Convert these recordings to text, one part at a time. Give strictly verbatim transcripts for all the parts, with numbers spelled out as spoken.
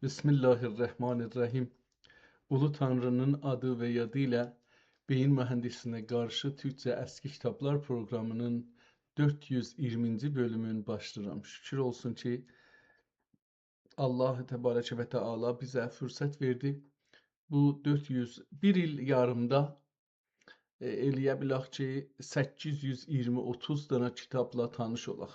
بسم الله الرحمن الرحیم. اولو تانری‌نین آدی و یادی ایله بئیین موهندیسینه قارشی تورکجه اسکی کیتابلار پروقرامی‌نین دؤرد یوز اییرمینجی بؤلومون باشلاییرام. شوکور اولسون کی، الله تبارک و تعالی بیزه فرصت وئردی. بو دؤرد یوز، بیر ایل یاریمدا، ائ، ائلیه بیلک کی، سککیز یوز اییرمی، اوتوز دانا کیتابلا تانیش اولاق.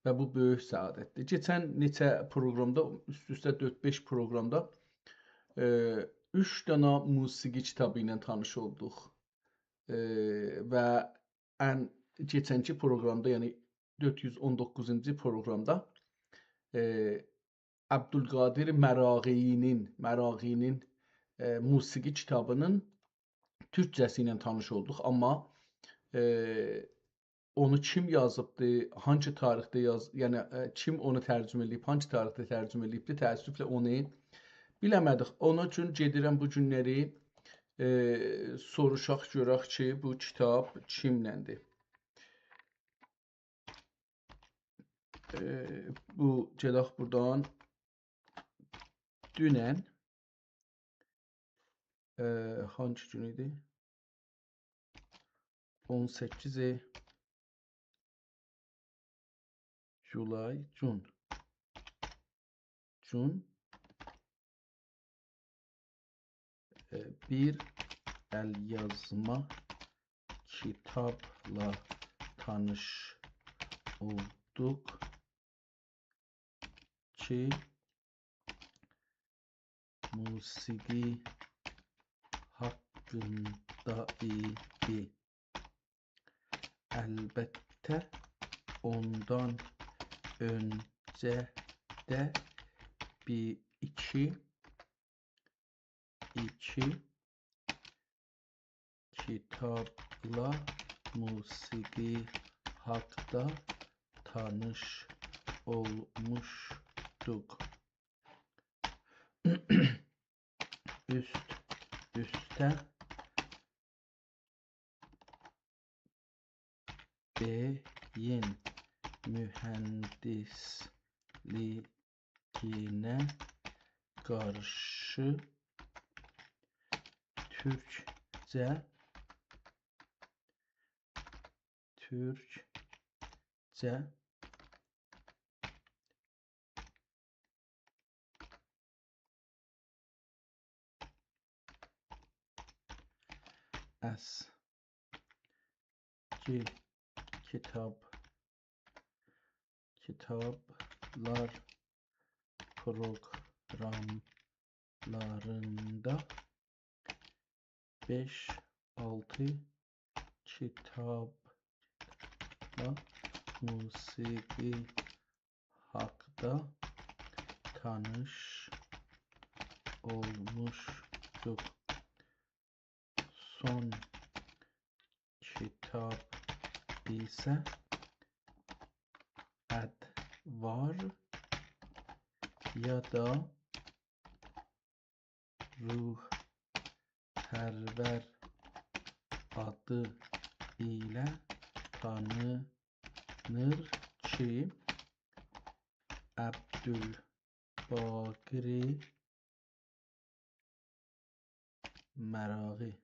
و بو بؤیوک سعادتدیر. کئچن نئچه پروقرامدا، اوست-اوسته دؤرد-بئش پروقرامدا، ائ، اوچ دانا موسیقی کیتابی ایله تانیش اولدوق. ائ، و ان کئچنکی پروقرامدا، یعنی دؤرد یوز اون دوققوزونجو پروقرامدا، ائ، عبدالقادر مراغی‌نین، مراغی‌نین، ائ، موسیقی کیتابی‌نین تورکجه‌سی ایله تانیش اولدوق. آمما، ائ، اونو کیم یازیبدی، هانگی تاریخده یاز-، یعنی، ائ، کیم اونو ترجمه ائله‌ییب، هانگی تاریخده ترجمه ائله‌ییبدی، تأسفله اونو بیله‌مه‌دیک. اونون اوچون گئدیرم بو گونلری، ائ، سوروشاق، گؤرک کی، بو کیتاب کیملندیر. ائ، بو، گئدک بورادان. دونن، ائ، هانگی گون ایدی؟ اون سککیز جولای، جون. جون. ائ، بیر ال‌یازما کیتابلا تانیش اولدوق کی، موسیقی حاقیندا ایدی. البته، اوندان اؤنجه ده بیر ایکی، ایکی کیتابلا موسیقی حاقدا تانیش اولموشدوق. اوست-اوسته بئیین موهندیسلیگینه قارشی تورکجه، تورکجه اسکی کیتاب، کیتابلار پروقراملاریندا بئش-آلتی کیتابلا موسیقی حاقدا تانیش اولموشدوق. سون کیتاب ایسه ادوار یا دا روح‌پرور آدی ایله تانینیر کی، عبدالباقر مراغی.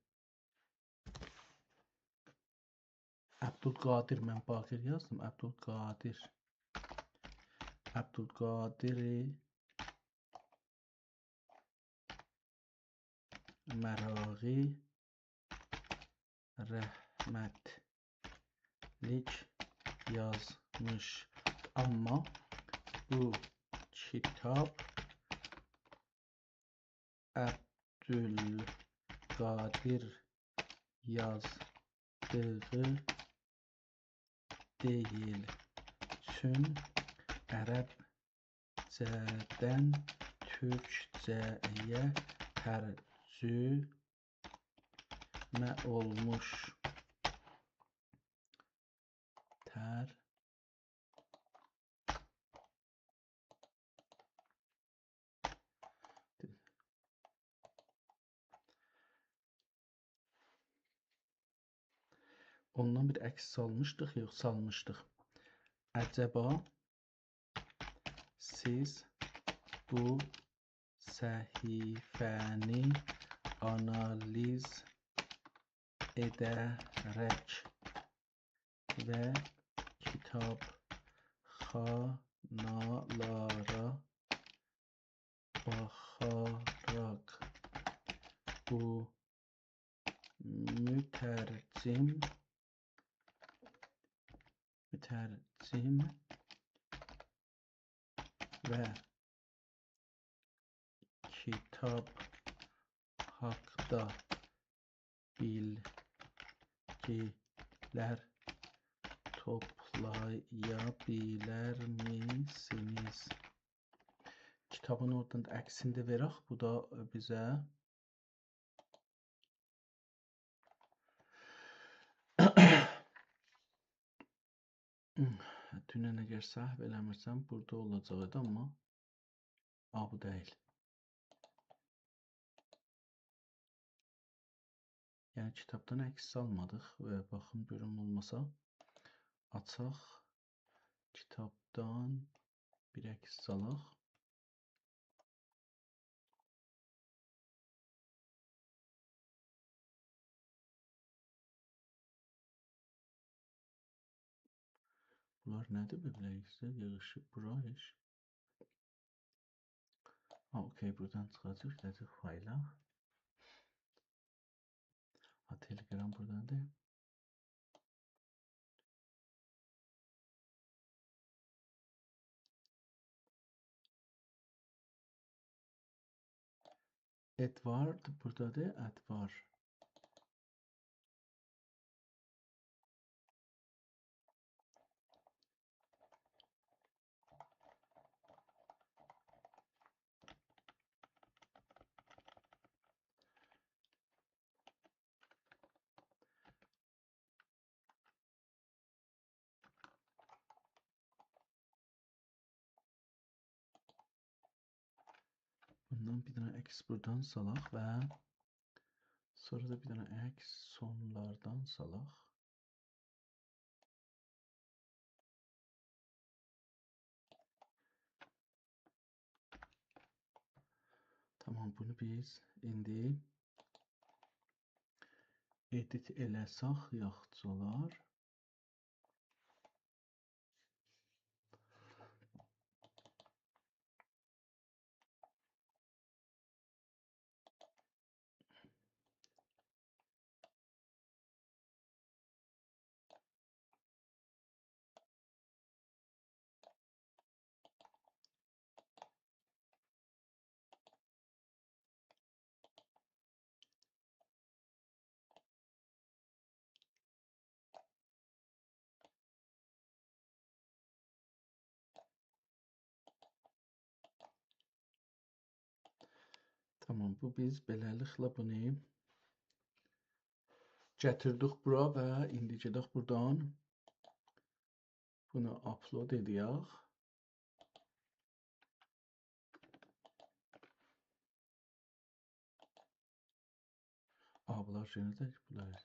عبدالقادر، من باقر یازدیم، عبدالقادر. عبدالقادر مراغی رحمتلیک یازمیش. آمما بو کیتاب عبدالقادر یازدیغی دئییل. چون عربجه‌دن تورکجه‌یه ترجمه اولموش. تر اوندان بیر عکس سالمیشدیق، یوخ، سالمیشدیق. عجبا سیز بو صفحه‌نی آنالیز ائده‌رک و کیتابخانالارا باخاراق بو مترجم، مترجم و کیتاب حاقدا بیلگی‌لر توپلایا بیلرمیسینیز؟ کیتابین اورادان دا عکسینی ده وئرک. بو دا بیزه دونن، اگر سهو ائله‌میرسم، بورادا اولاجاقدی، آمما آ، بو دئییل. یعنی کیتابدان عکس سالمادیق. ائ، باخیم گؤروم، اولماسا آچاق. کیتابدان بیر عکس سالاق. بونلار نه‌دیر، بئله ایکیسی ییغیشیب بورا هئچ؟ ها، اوکی، بورادان چیخاجاق، گئده‌جک فایلا. ها، تلگرام بورادادیر. ادوارد بورادادیر، ادوار. بوندان بیر دنه عکس بورادان سالاق و سونرا دا بیر دنه عکس سونلاردان سالاق. تامام، بونو بیز ایندی ادیت ائله‌سک یاخشی اولار. تامام، بو بیز بئله‌لیکله بونو گتیردیک بورا و ایندی گئدک بورادان بونو آپلود ائدک. آ، بونلار یئنه ده بونلار.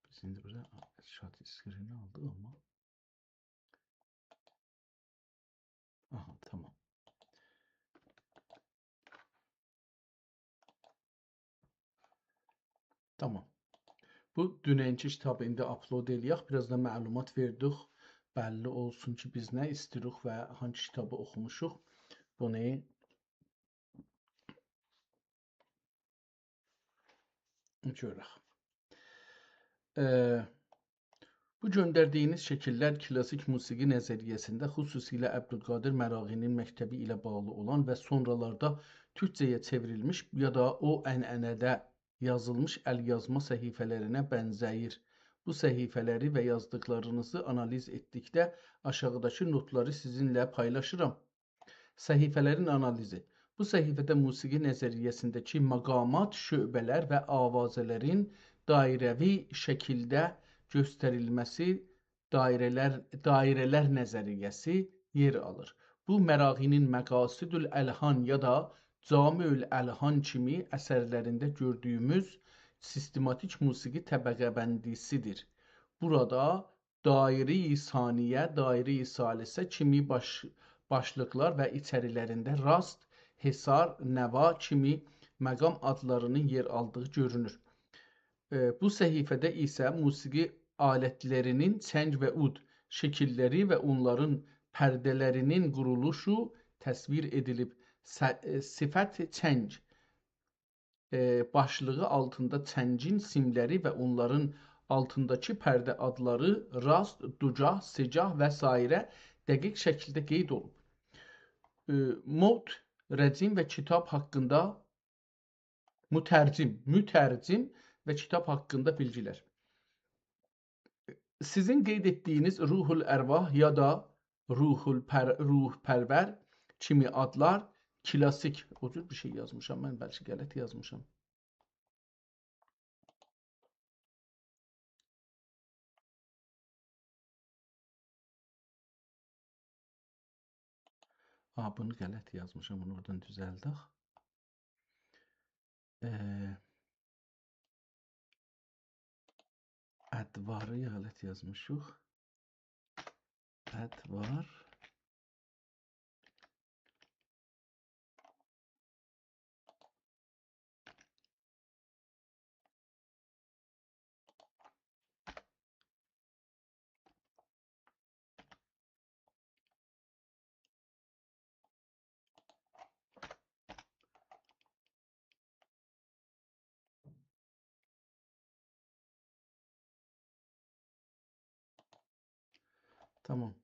بیز ایندی بورادا شات اسکرینی آلدیق، آمما آها، تامام. تامام. بو دوننکی کیتابی ایندی آپلود ائله‌یک. بیر آز دا معلومات وئردیک. بللی اولسون کی، بیز نه ایسته‌ییریک و هانسی کیتابی اوخوموشوق. بونو گؤرک. ائ، بو گؤندردیگینیز شکیللر کلاسیک موسیقی نظریه‌سینده، خصوصیله عبدالقادر مراغی‌نین مکتبی ایله باغلی اولان و سونرالاردا تورکجه‌یه چئوریلمیش یا دا او عنعنه‌ده یازیلمیش ال‌یازما صفحه‌لرینه بنزه‌ییر. بو صفحه‌لری و یازدیقلارینیزی آنالیز ائتدیکده آشاغیداکی نوتلاری سیزینله پایلاشیرام. صفحه‌لرین آنالیزی. بو صفحه‌ده موسیقی نظریه‌سینده‌کی مقامات، شعبه‌لر و آوازه‌لرین دایره‌وی شکیلده گؤستریلمه‌سی دایره‌لر، دایره‌لر نظریه‌سی یئر آلیر. بو، مراغی‌نین مقاصدالالحان یا دا جامع‌الالحان کیمی اثرلرینده گؤردویوموز سیستماتیک موسیقی طبقه‌بندی‌سی‌دیر. بورادا دایره‌ی ثانیه، دایره‌ی ثالثه کیمی باش-، باشلیقلار و ایچری‌لرینده راست، حصار، نوا کیمی مقام آدلارینین یئر آلدیغی گؤرونور. ائ، بو صفحه‌ده ایسه موسیقی آلتلرینین چنگ و عود شکیللری و اونلارین پرده‌لرینین قورولوشو تصویر ائدیلیب. س-، ائ، صفت چنگ، ائ، باشلیغی آلتیندا چنگین سیملری و اونلارین آلتینداکی پرده آدلاری راست، دوگاه، سه‌گاه و سایره دقیق شکیلده قید اولوب. ائ، موت، رجیم و کیتاب حاقیندا مترجم، مترجم و کیتاب حاقیندا بیلگیلر. سیزین قید ائتدیگینیز روح‌الارواح یا دا روح‌الپر-، روح‌پرور کیمی آدلار کلاسیک، او جور بیر شئی یازمیشام من، بلکه غلط یازمیشام. آ، بونو غلط یازمیشام، بونو اورادان دوزلدک. ائ، ادواری غلط یازمیشیق. ادوار. تامام.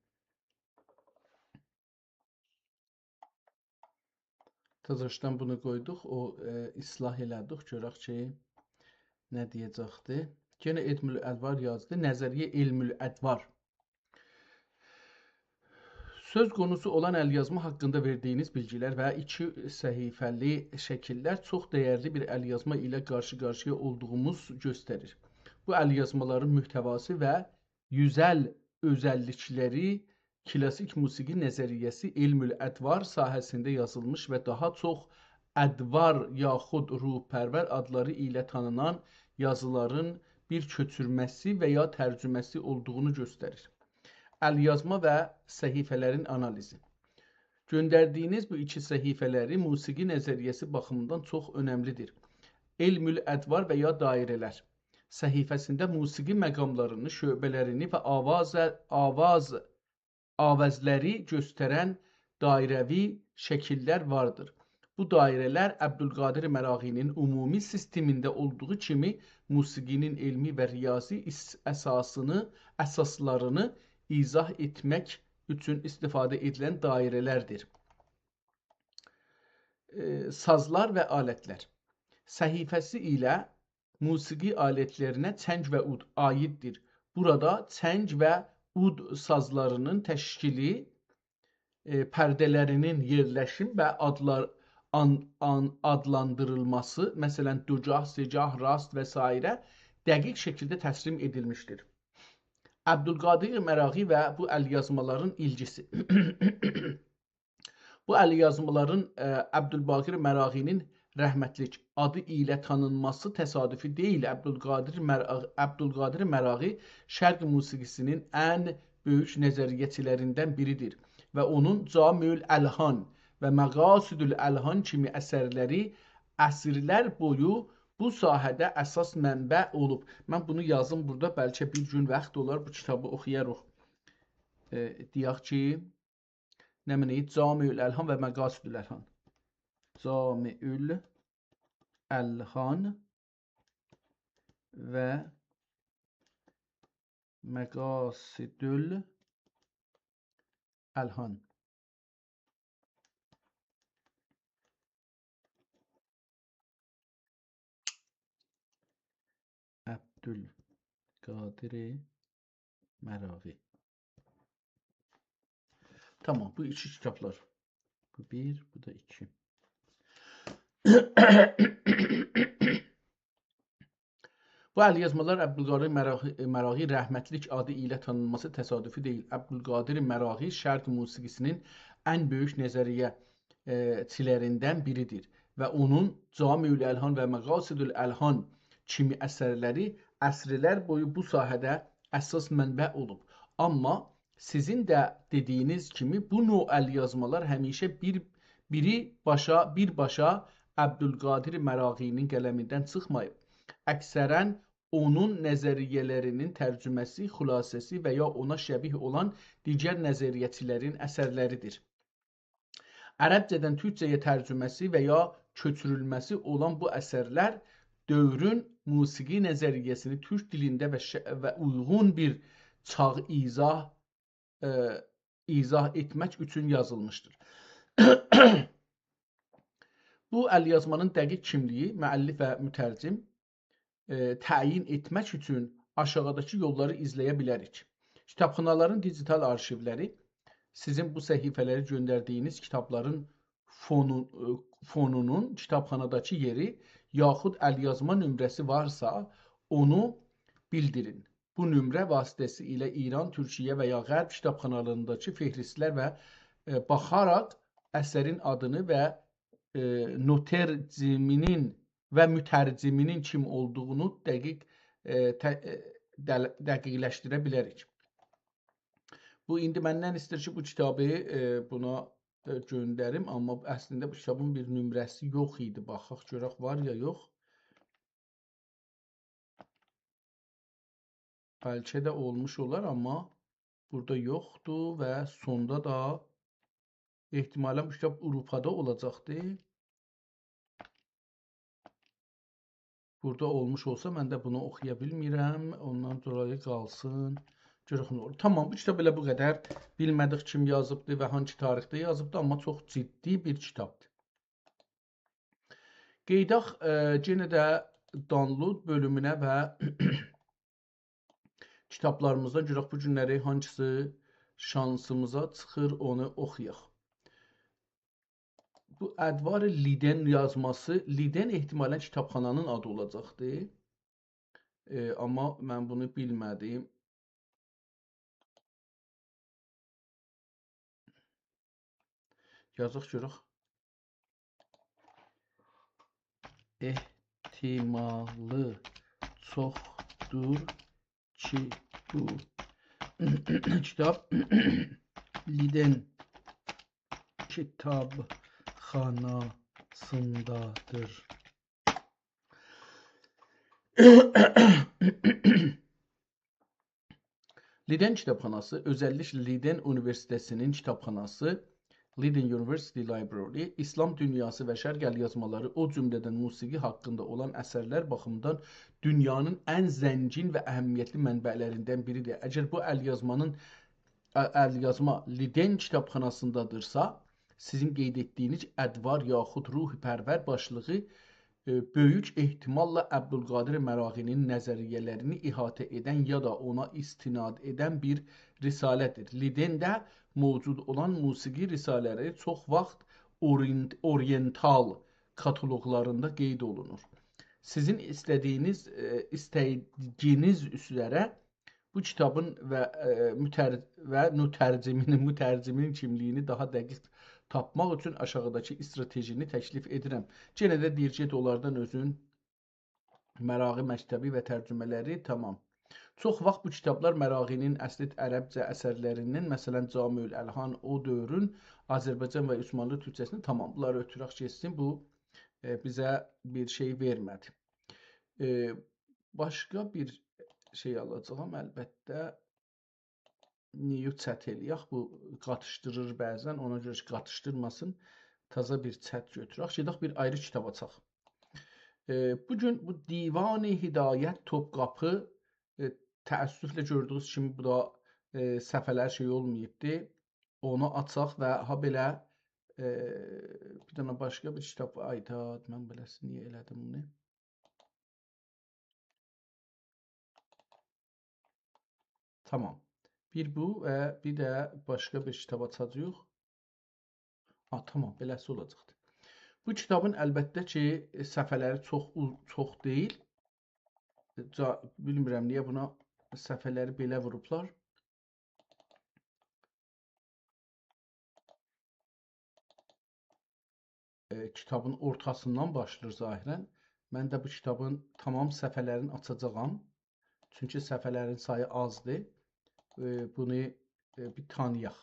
تزه‌دن بونو قویدوق، او، ائ، اصلاح ائله‌دیک، گؤرک کی، نه دئیه‌جکدی. یئنه علم‌الادوار یازدی، نظریه علم‌الادوار. سؤز قونوسو اولان ال‌یازما حاقیندا وئردیگینیز بیلگیلر و ایکی صفحه‌لی شکیللر چوخ دَیرلی بیر ال‌یازما ایله قارشی-قارشییا اولدوغوموز گؤستریر. بو ال‌یازمالارین محتواسی و یوزل اؤزللیکلری کلاسیک موسیقی نظریه‌سی علم‌الادوار ساحه‌سینده یازیلمیش و داها چوخ ادوار یاخود روح‌پرور آدلاری ایله تانینان یازیلارین بیر کؤچورمه‌سی و یا ترجمه‌سی اولدوغونو گؤستریر. ال‌یازما و صفحه‌لرین آنالیزی. گؤندردیگینیز بو ایکی صفحه‌لری موسیقی نظریه‌سی باخیمیندان چوخ اؤنملی‌دیر. علم‌الادوار و یا دایره‌لر صفحه‌سینده موسیقی مقاملارینی، شعبه‌لرینی و آواز، آواز، آوازلاری گؤسترن دایره‌وی شکیللر واردیر. بو دایره‌لر عبدالقادر مراغی‌نین عمومی سیستمینده اولدوغو کیمی موسیقی‌نین علمی و ریاضی اس-، اساسینی، اساسلارینی ایضاح ائتمک اوچون ایستیفاده ائدیلن دایره‌لردیر. ائ، سازلار و آلتلر صفحه‌سی ایله موسیقی آلتلرینه چنگ و عود عایددیر. بورادا چنگ و عود سازلارینین تشکیلی، ائ، پرده‌لرینین یئرلشیم و آدلار-، آن-، آن-، آدلاندیریلماسی، مثلا، دوگاه، سه‌گاه، راست و سایره دقیق شکیلده ترسیم ائدیلمیشدیر. عبدالقادر مراغی و بو ال‌یازمالارین ایلگیسی. بو ال‌یازمالارین، ائ، عبدالباقر مراغی‌نین رحمتلیک آدی ایله تانینماسی تصادفی دئییل. عبدالقادر مر-، عبدالقادر مراغی شرق موسیقی‌سینین ان بؤیوک نظریه‌چی‌لریندن بیری‌دیر و اونون جامع‌الالحان و مقاصدالالحان کیمی اثرلری عصرلر بویو بو ساحه‌ده اساس منبع اولوب. من بونو یازیم بورادا، بلکه بیر گون واخت اولار، بو کیتابی اوخویاریق. ائ، دئیک کی، نمنه‌یی؟ جامع‌الالحان و مقاصدالالحان. جامع‌الالحان و مقاصدالالحان. عبدالقادر مراغی. تامام، بو ایکی کیتابلار. بو بیر، بو دا ایکی. بو الیازمالار عبدالقادر مراغی، مراغی رحمتلیک آدی ایله تانینماسی تصادفی دئییل. عبدالقادر مراغی شرق موسیقی‌سینین ان بؤیوک نظریه، ائ، چی‌لریندن بیریدیر و اونون جامع الالحان و مقاصد الالحان کیمی اثرلری عصرلر بویو بو ساحه‌ده اساس منبع اولوب. آمما سیزین ده دئدیگینیز کیمی، بو نوع الیازمالار همیشه بیر، بیری باشا، بیر باشا عبدالقادر مراغی‌نین قلمیندن چیخماییب. اکثراً اونون نظریه‌لری‌نین ترجمه‌سی، خلاصه‌سی و یا اونا شبیه اولان دیگر نظریه‌چی‌لرین اثرلریدیر. عربجه‌دن تورکجه‌یه ترجمه‌سی و یا کؤچورولمه‌سی اولان بو اثرلر دؤورون موسیقی نظریه‌سینی تورک دیلینده و ش-، و اویغون بیر چاغ ایضاح، ائ، ایضاح ائتمک اوچون یازیلمیشدیر. بو الیازمانین دقیق کیملیگی، مؤلف و مترجم، ائ، تعیین ائتمک اوچون آشاغیداکی یوللاری ایزله‌یه بیلریک. کیتابخانالارین دیجیتال آرشیولری، سیزین بو صفحه‌لری گؤندردیگینیز کیتابلارین فونو-، ائ، فونونون کیتابخاناداکی یئری، یاخود الیازما نمره‌سی وارسا، اونو بیلدیرین. بو نمره واسطه‌سیله ایران، تورکیه و یا غرب کیتابخانالارینداکی فهرستلر و، ائ، باخاراق اثرین آدینی و، ائ، نوترجمینین و مترجمینین کیم اولدوغونو دقیق، ائ، ته-، ائ، دل-، دقیقلشدیره بیلریک. بو ایندی مندن ایسته‌ییر کی، بو کیتابی، ائ، بونا، ائ، گؤندریم، آمما اصلینده بو کیتابین بیر نمره‌سی یوخ ایدی. باخاق گؤرک وار یا یوخ. بلکه ده اولموش اولار، آمما بورادا یوخدور و سوندا دا احتمالاً بو کیتاب آوروپادا اولاجاقدی. بورادا اولموش اولسا، من ده بونو اوخویا بیلمیرم. اوندان دولایی قالسین. گؤرک نه اولور. تامام، بو کیتاب ائله بو قدر. بیلمه‌دیک کیم یازیبدی و هانسی تاریخده یازیبدی، آمما چوخ جدی بیر کیتابدیر. قئییداق، ائ، یئنه ده دانلود بؤلومونه و کیتابلاریمیزدان گؤرک بو گونلری هانسیسی شانسیمیزا چیخیر، اونو اوخویاق. بو ادوار لیدن یازماسی، لیدن احتمالاً کیتابخانانین آدی اولاجاقدی. ائ، آمما من بونو بیلمه‌دیم. یازاق گؤرک. احتمالی چوخدور کی، بو کیتاب لیدن کیتابخاناسیندادیر. لیدن کیتابخاناسی، اؤزللیکله لیدن اونیوئرسیتئتی‌نین کیتابخاناسی، Leiden University Library، ایسلام دونیاسی و شرق الیازمالاری، او جمله‌دن موسیقی حاقیندا اولان اثرلر باخیمیندان دونیانین ان زنگین و اهمیتلی منبع‌لریندن بیریدیر. اگر بو الیازمانین، ا-، الیازما لیدن کیتابخاناسیندادیرسا، سیزین قید ائتدیگینیز ادوار یاخود روح پرور باشلیغی، ائ، بؤیوک احتماللا عبدالقادر مراغی‌نین نظریه‌لرینی احاطه ائدن یا دا اونا استناد ائدن بیر رساله‌دیر. لیدن‌ده موجود اولان موسیقی رساله‌لری چوخ واخت اورینت-، اورینتال کاتالوقلاریندا قید اولونور. سیزین ایسته‌دیگینیز، ائ، ایسته‌دیگینیز اوزره بو کیتابین و، ائ، متر-، و مترجمینین، مترجمینین کیملیگینی داها دقیق تاپماق اوچون آشاغیداکی استراتژینی تکلیف ائدیرم. یئنه ده دئییر، گئت اونلاردان اؤزون مراغی مکتبی و ترجمه‌لری، تامام. چوخ واخت بو کیتابلار مراغی‌نین اصلی عربجه اثرلری‌نین، مثلاً، جامع الالحان، او دؤورون آذربایجان و عثمانلی تورکجه‌سینی، تامام. بونلاری اؤتورک گئتسین، بو، ائ، بیزه بیر شئی وئرمه‌دی. ائ، باشقا بیر شئی آلاجاغام، البته. نیو چت ائله‌یک، بو قاتیشدیریر بعضاً، اونا گؤره کی، قاتیشدیرماسین. تازا بیر چت گؤتورک، گئدک بیر آیری کیتاب آچاق. ائ، بو گون بو دیوان هدایت توپقاپی، ائ، تأسفله گؤردویونوز کیمی بو دا، ائ، صفحه‌لر شئی اولماییبدی. اونو آچاق و هابئله، ائ، بیر دنه باشقا بیر کیتاب، آی داد، من بئله‌سی نییه ائله‌دیم بونو؟ تامام. بیر بو و بیر ده باشقا بیر کیتاب آچاجاغیق. ها، تامام، بئله‌سی اولاجاقدیر. بو کیتابین البته کی، صفحه‌لری چوخ او-، چوخ دئییل. جا-، بیلمیرم نییه بونا صفحه‌لری بئله ووروبلار. ائ، کیتابین اورتاسیندان باشلاییر ظاهراً. من ده بو کیتابین تمام صفحه‌لرینی آچاجاغام. چونکی صفحه‌لرین سایی آزدیر. ائ، بونو، ائ، بیر تانییاق.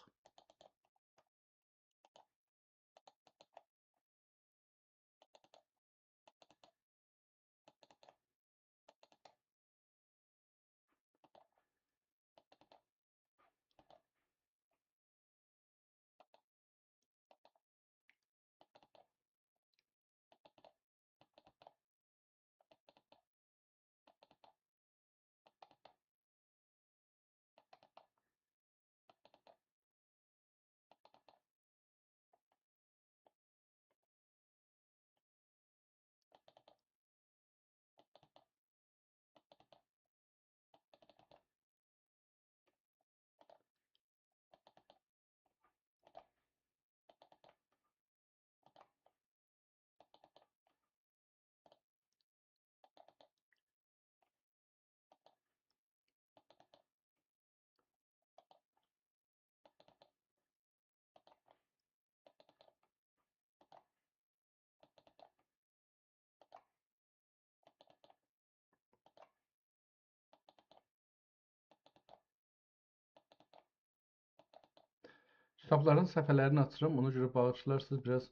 کیتابلارین صفحه‌لرینی آچیرام، اونا گؤره باغیشلارسینیز، بیر آز،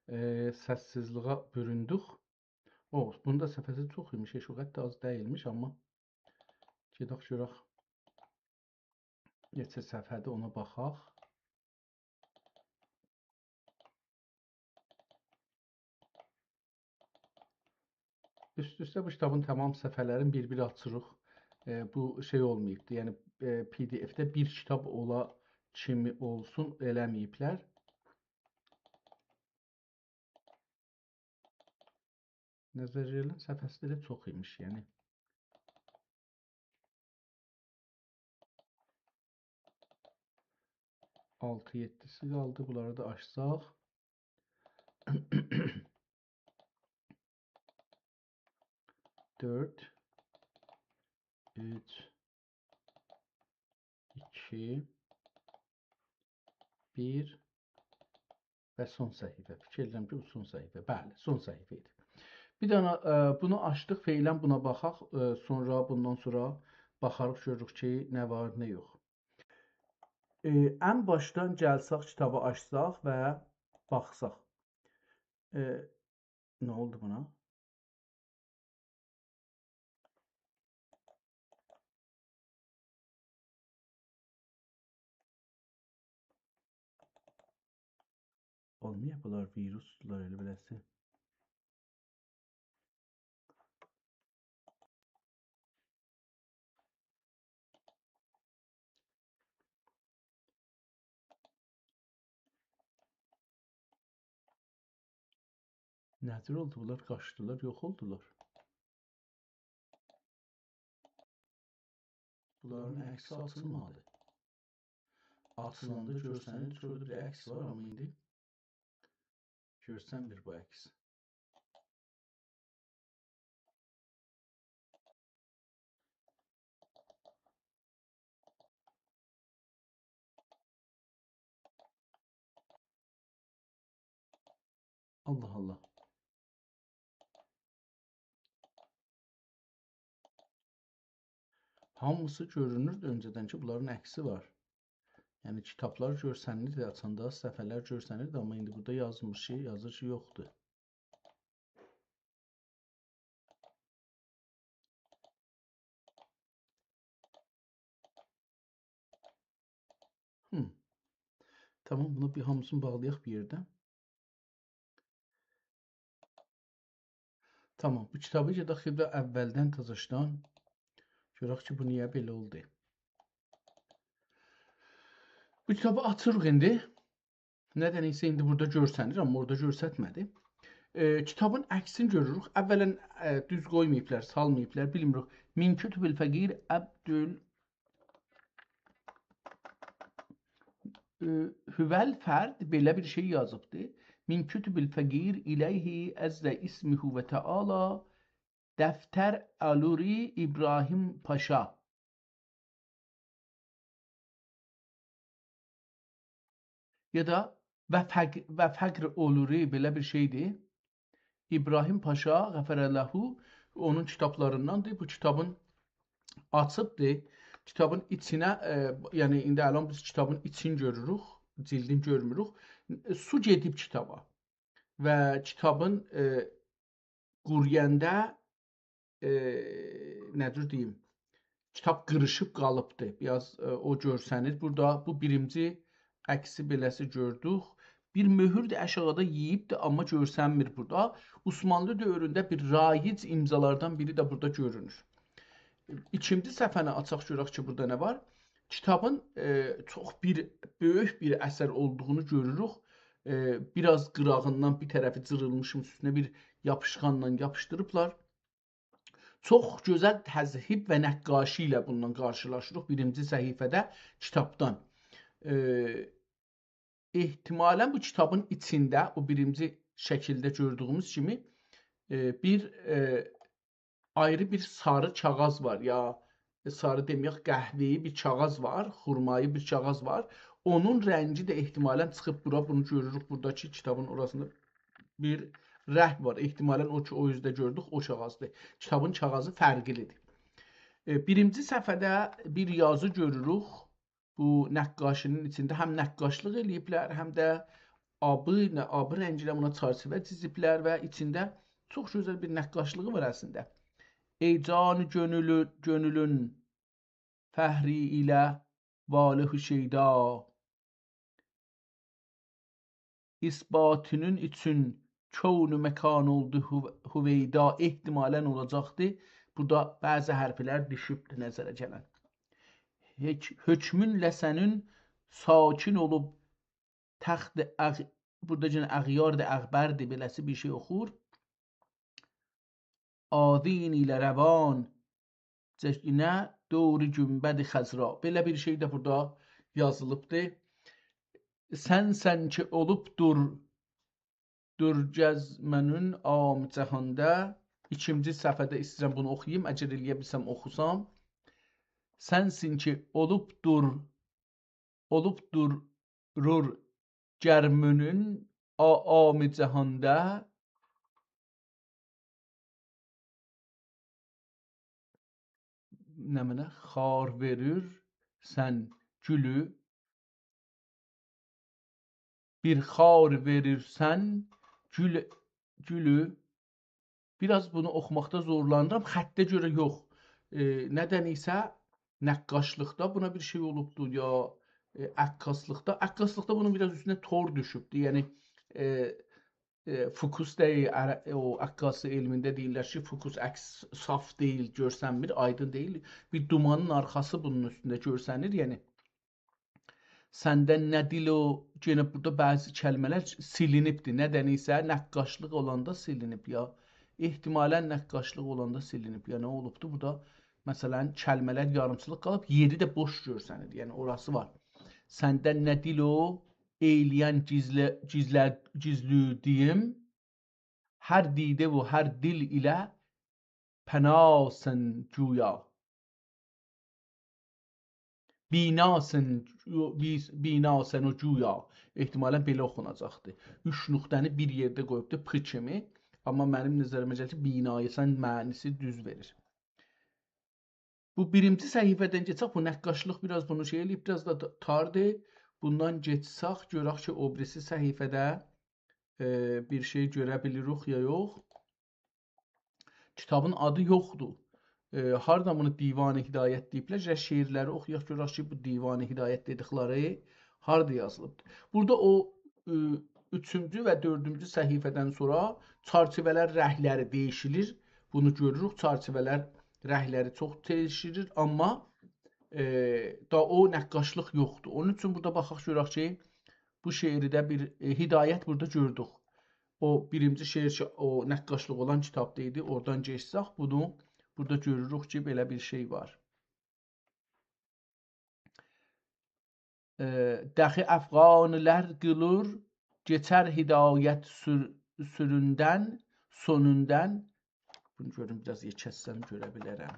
ائ، سس‌سیزلییه بوروندوک. او، بونون دا صفحه‌سی چوخ ایمیش، هئچ او قدر ده آز دئییلمیش، آمما گئدک گؤرک نئچه صفحه‌دیر، اونا باخاق. اوست-اوسته بو کیتابین تمام صفحه‌لرینی بیر-بیر آچیریق. ائ، بو شئی اولماییبدی، یعنی، ائ، پی دی اف‌ده بیر کیتاب اولا کیمی اولسون ائله‌مه‌ییبلر. نظریه‌لرین صفحه‌سی ده ائله چوخ ایمیش، یعنی. آلتی یئددیسی قالدی، بونلاری دا آچساق. دؤرد، اوچ، ایکی، بیر و سون صفحه. فیکیر ائدیرم کی، بو سون صفحه. بلی، سون صفحه ایدی. بیر دنه، ائ، بونو آچدیق، فعلاً بونا باخاق. ائ، سونرا، بوندان سونرا باخاریق، گؤروروک کی، نه وار، نه یوخ. ائ، ان باشدان گلسک، کیتابی آچساق و باخساق. ائ، نه اولدو بونا؟ اولمویا، بونلار ویروسدولار ائله بیله‌سی. نه جور اولدو؟ بونلار قاچدیلار، یوخ اولدولار. بونلارین عکسی آچیلمادی. آچیلاندا گؤرسنیر، شورادا بیر عکس وار، آمما ایندی گؤرسنمیر بو عکس. الله الله. هامیسی گؤرونوردو اؤنجه‌دن کی، بونلارین عکسی وار. یعنی، کیتابلار گؤرسنیردی، آچاندا صفحه‌لر گؤرسنیردی، آمما ایندی بورادا یازمیر کی، یازیر کی، یوخدور. هوم. تامام، بونو بیر هامیسینی باغلایاق بیر یئرده. تامام، بو کیتابی گئدک بیر ده اولدن تازاشدان گؤرک کی، بو نییه بئله اولدو. بو کیتابی آچیریق ایندی. ندنسه ایندی بورادا گؤرسنیر، آمما اورادا گؤرستمه‌دی. ائ، کیتابین عکسینی گؤروروک. اولاً، ائ، دوز قویماییبلار، سالماییبلار، بیلمیریک. من کتب الفقیر عبدال، ائ، هو الفرد بئله بیر شئی یازیبدی. من کتب الفقیر الیه عز اسمه و تعالی دفتر آلوری ابراهیم پاشا. یا دا و فق-، و فقر اولوری، بئله بیر شئیدیر. ابراهیم پاشا، غفر الله، اونون کیتابلارینداندیر. بو کیتابین آچیبدیر. کیتابین ایچینه، ائ، یعنی ایندی الان بیز کیتابین ایچین گؤروروک، جیلدین گؤرموروک. سو گئدیب کیتابا و کیتابین، ائ، قورویاندا، ائ، نه جور دئییم، کیتاب قیریشیب قالیبدی. بیر آز، ائ، او گؤرسنیر. بورادا بو بیرینجی عکسی بئله‌سی گؤردوک. بیر مؤهور ده آشاغیدا یئییبدی، آمما گؤرسنمیر بورادا. عثمانلی دؤورونده بیر رایج امضالاردان بیری ده بورادا گؤرونور. ایکینجی صفحه‌نی آچاق گؤرک کی، بورادا نه وار؟ کیتابین، ائ، چوخ بیر بؤیوک بیر اثر اولدوغونو گؤروروک. ائ، بیر آز قیراغیندان بیر طرفی جیریلمیشمیش، اوستونه بیر یاپیشقانلا یاپیشدیریبلار. چوخ گؤزل تذهیب و نقاشی ایله بونونان قارشیلاشیریق بیرینجی صفحه‌ده کیتابدان. ائ، احتمالاً بو کیتابین ایچینده، او بیرینجی شکیلده گؤردویوموز کیمی، ائ، بیر، ائ، آیری بیر ساری کاغیذ وار، یا ساری دئمه‌یک، قهوه‌ای بیر کاغیذ وار، خورمایی بیر کاغیذ وار. اونون رنگی ده احتمالاً چیخیب بورا، بونو گؤروروک بورادا کی، کیتابین اوراسیندا بیر رنگ وار. احتمالاً او کی، او اوزده گؤردوک، او کاغیذدیر. کیتابین کاغیذی فرقلیدیر. ائ، بیرینجی صفحه‌ده بیر یازی گؤروروک. بو نقاشی‌نین ایچینده هم نقاشلیق ائله‌ییبلر، هم ده آبی، نه، آبی رنگینن بونا چرچیوه چیزیبلر و ایچینده چوخ گؤزل بیر نقاشلیغی وار اصلینده. «ای جان گؤنولو-، گؤنولون فخری ایله واله و شیدا، اثباتینین اوچون کون و مکان اولدو هو-، هویدا»، احتمالاً اولاجاقدی. بورادا بعضی حرفلر دوشوبدو نظره گلن. «حک-، حکمونله سنین ساکن اولوب تخت اغ-»، بورادا یئنه اغیاردیر، اغبردیر، بئله‌سی بیر شئی اوخور. «آذین ایله روان جه-، نه دور گنبد خضرا». بئله بیر شئی ده بورادا یازیلیبدی. «سنسن کی اولوبدور دور گزمه‌نین عام جهاندا». ایکینجی صفحه‌ده ایسته‌ییرم بونو اوخویوم، اگر ائلیه بیلسم اوخوسام. «سنسن کی اولوبدور، اولوبدور رور گرمونون آ-، عام جهاندا». نمنه؟ «خار وئریرسن گولو، بیر خار وئریرسن گول-، گولو». بیر آز بونو اوخوماقدا زورلانیرام. خطه گؤره یوخ. ائ، ندن ایسه نقاشلیقدا بونا بیر شئی اولوبدو، یا، ائ، عکاسلیقدا. عکاسلیقدا بونون بیر آز اوستونه تور دوشوبدو. یعنی، ائ، ائ، فوکوس دئییل، عر-، او عکاسی علمینده دئییرلر کی، فوکوس عکس صاف دئییل، گؤرسنمیر، آیدین دئییل. بیر دومانین آرخاسی بونون اوستونده گؤرسنیر. یعنی، «سندن نه دیل او»، یئنه بورادا بعضی کلمه‌لر سیلینیبدیر. ندن ایسه نقاشلیق اولاندا سیلینیب یا. احتمالاً نقاشلیق اولاندا سیلینیب. یا نه اولوبدو بورادا؟ مثلاً، کلمه‌لر یاریمچیلیق قالیب، یئری ده بوش گؤرسنیر. یعنی، اوراسی وار. «سندن نه دیل او ائیله‌ین گیزله-، گیزله-، گیزلودییم، هر دیده و هر دیل ایله پناسن گویا. بیناسن، بی-، بیناسن و گویا». احتمالاً بئله اوخوناجاقدی. اوچ نقطه‌نی بیر یئرده قویوبدو، پ کیمی. آمما منیم نظریمه گلیر کی، بیناسن معنیسی دوز وئریر. بو بیرینجی صفحه‌دن گئچک، بو نقاشلیق بیر آز بونو شئی ائله‌ییب، بیر آز دا تا-، تاردیر. بوندان گئچسک، گؤرک کی، او بیریسی صفحه‌ده، ائ، بیر شئی گؤره بیلیریک یا یوخ. کیتابین آدی یوخدور. ائ، هاردا بونو دیوان هدایت دئییبلر؟ گرک شعرلری اوخویاق، گؤرک کی، بو دیوان هدایت دئدیکلری هاردا یازیلیبدیر. بورادا او، ائ، اوچونجو و دؤردونجو صفحه‌دن سونرا چرچیوه‌لر رنگلری دییشیلیر. بونو گؤروروک، چرچیوه‌لر رنگلری چوخ دییشیلیر، آمما، ائ، دا او نقاشلیق یوخدور. اونون اوچون بورادا باخاق گؤرک کی، بو شعرده بیر، ائ، هدایت بورادا گؤردوک. او بیرینجی شعر کی، او نقاشلیق اولان کیتابدا ایدی، اورادان گئچسک، بونو بورادا گؤروروک کی، بئله بیر شئی وار. ائ، داخی افغانلار قیلیر، کئچر هدایت سور-، سوروندن، سونوندان، بونو گؤروم، بیر آز یئکلتسم، گؤره بیلرم.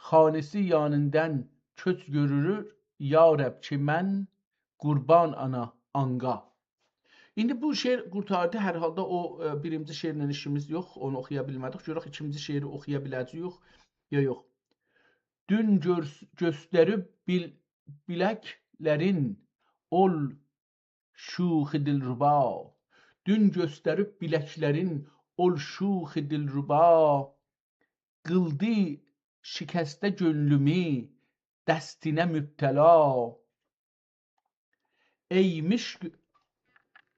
خانه‌سی یانیندان کؤچ گؤرور، یا رب کی، من قوربان آنا آنقا. ایندی بو شعر قورتاردی. هر حالدا او، ائ، بیرینجی شعرله ایشیمیز یوخ، اونو اوخویا بیلمه‌دیک. گؤرک ایکینجی شعری اوخویا بیله‌جه‌ییک، یا یوخ. دون گؤرس-، گؤستریب بیل-، بیلکلرین، اول شوخ دلربا. دون گؤستریب بیلکلرین، اول شوخ دلربا. قیلدی شکسته گؤنلومو، دستینه مبتلا. ای مشک،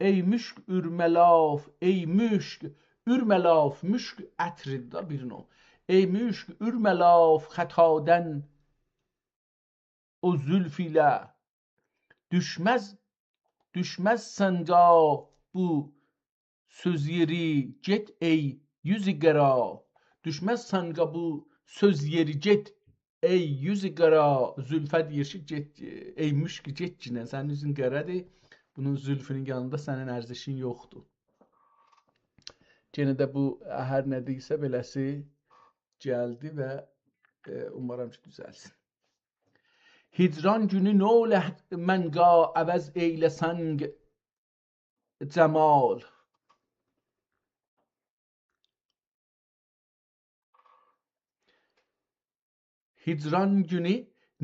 ای مشک اورمه لاف، ای مشک اورمه لاف، مشک عطری‌دیر دا، بیر نوع. ای مشک اورمه لاف خطادان او زلف ایله. دوشمز، دوشمز سنگا بو سؤز یئری، گئت ای یوز قارا. دوشمز سنگا بو سؤز یئری، گئت ای یوز قارا. زلفه دئییر کی، گئت، ای مشک، گئت گینه، سنین اوزون قارادیر. بونون زلفونون یانیندا سنین ارزشین یوخدور. یئنه ده بو هر نه دئییرسه بئله‌سی گلدی و، ائ، اومارام کی، دوزلسین. هجران گونو نوله منقا عوض ائیله سنگ جمال. هجران گونو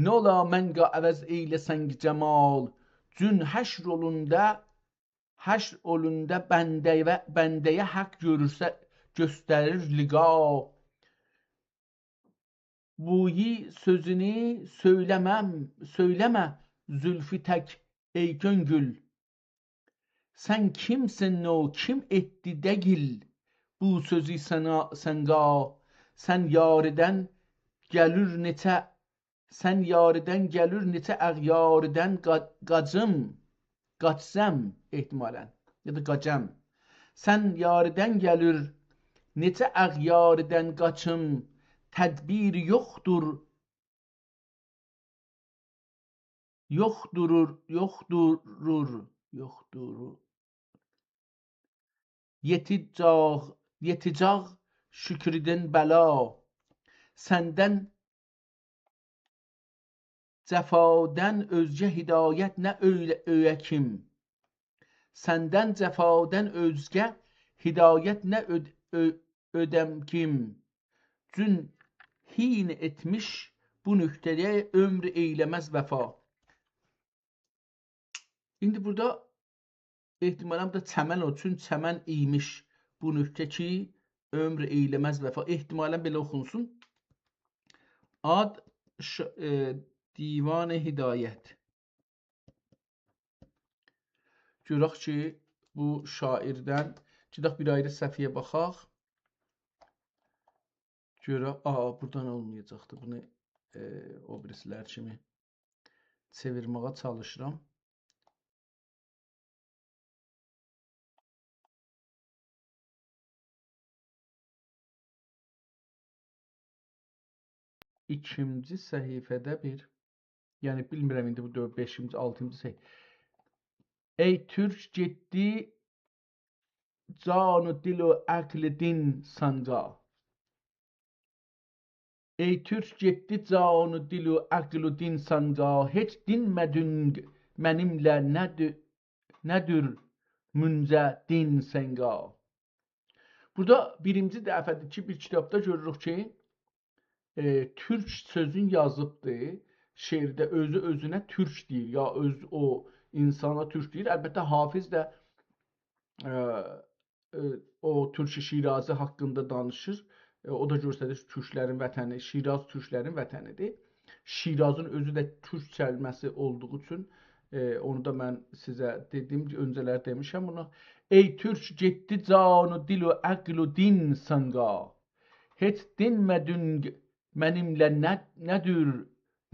نولا منقا عوض ائیله سنگ جمال. جون حشر اولوندا، حشر اولوندا بنده‌یه، بنده‌یه حق گؤرورسه، گؤستریر لقا. بویو سؤزونو سؤیله‌مم، سؤیله‌مه زلفو تک، ای گؤنگول. سن کیمسن او، کیم ائتدی دئییل بو سؤزو سنه، سنقا. سن یاریدن گلور نئچه، سن یاریدن گلور نئچه اغیاریدن قا-، قاجیم، قاچسام احتمالاً، یا دا قاجام. سن یاریدن گلور نئچه اغیاریدن قاچیم، تدبیری یوخدور، یوخدورور، یوخدورور، یوخدورور. یئته‌جاق، یئته‌جاق شوکرودن بلا. سندن جفادان اؤزگه هدایت نه اؤیله-، اؤیه‌کیم. سندن جفادان اؤزگه هدایت نه اؤد-، اؤ-، اؤده‌کیم. جون حین ائتمیش بو نکته‌یه عمر ائیله‌مز وفا. ایندی بورادا احتمالاً بو دا چمن اولسون، چمن ایمیش بو نکته کی، عمر ائیله‌مز وفا. احتمالاً بئله اوخونسون. آد ش-، ائ، دیوان هدایت. گؤرک کی، بو شاعردن، گئدک بیر آیری صفحه‌یه باخاق. گؤرک، آ، بورادان اولمایاجاقدی. بونو، ائ، او بیریسیلر کیمی چئویرمه‌یه چالیشیرام. ایکینجی صفحه‌ده بیر، یعنی بیلمیرم ایندی بو دؤرد، بئشینجی، آلتینجی صفحه. ای تورک گئتدی جان و دل و عقل و دین سنگا. ای تورک گئتدی جان و دل و عقل و دین سنگا، هئچ دینمه‌دین منیمله نه دو-، نه دور مونجه دین سنگا. بورادا بیرینجی دفعه‌دیر کی، بیر کیتابدا گؤروروک کی، ائ، تورک سؤزون یازیبدی. شعرده اؤزو اؤزونه تورک دئییر، یا اؤز او اینسانا تورک دئییر. البته، حافظ ده، ائ، ائ، او تورک شیرازی حاقیندا دانیشیر. ائ، او دا گؤستریر تورکلرین وطنی، شیراز تورکلرین وطنی‌دیر. شیرازین اؤزو ده تورک کلمه‌سی اولدوغو اوچون، ائ، اونو دا من سیزه دئدیم، اؤنجه‌لر دئمیشم بونو. ای تورک گئتدی جان و دل و عقل و دین سنگا. هئچ دینمه‌دین منیمله نه، نه دور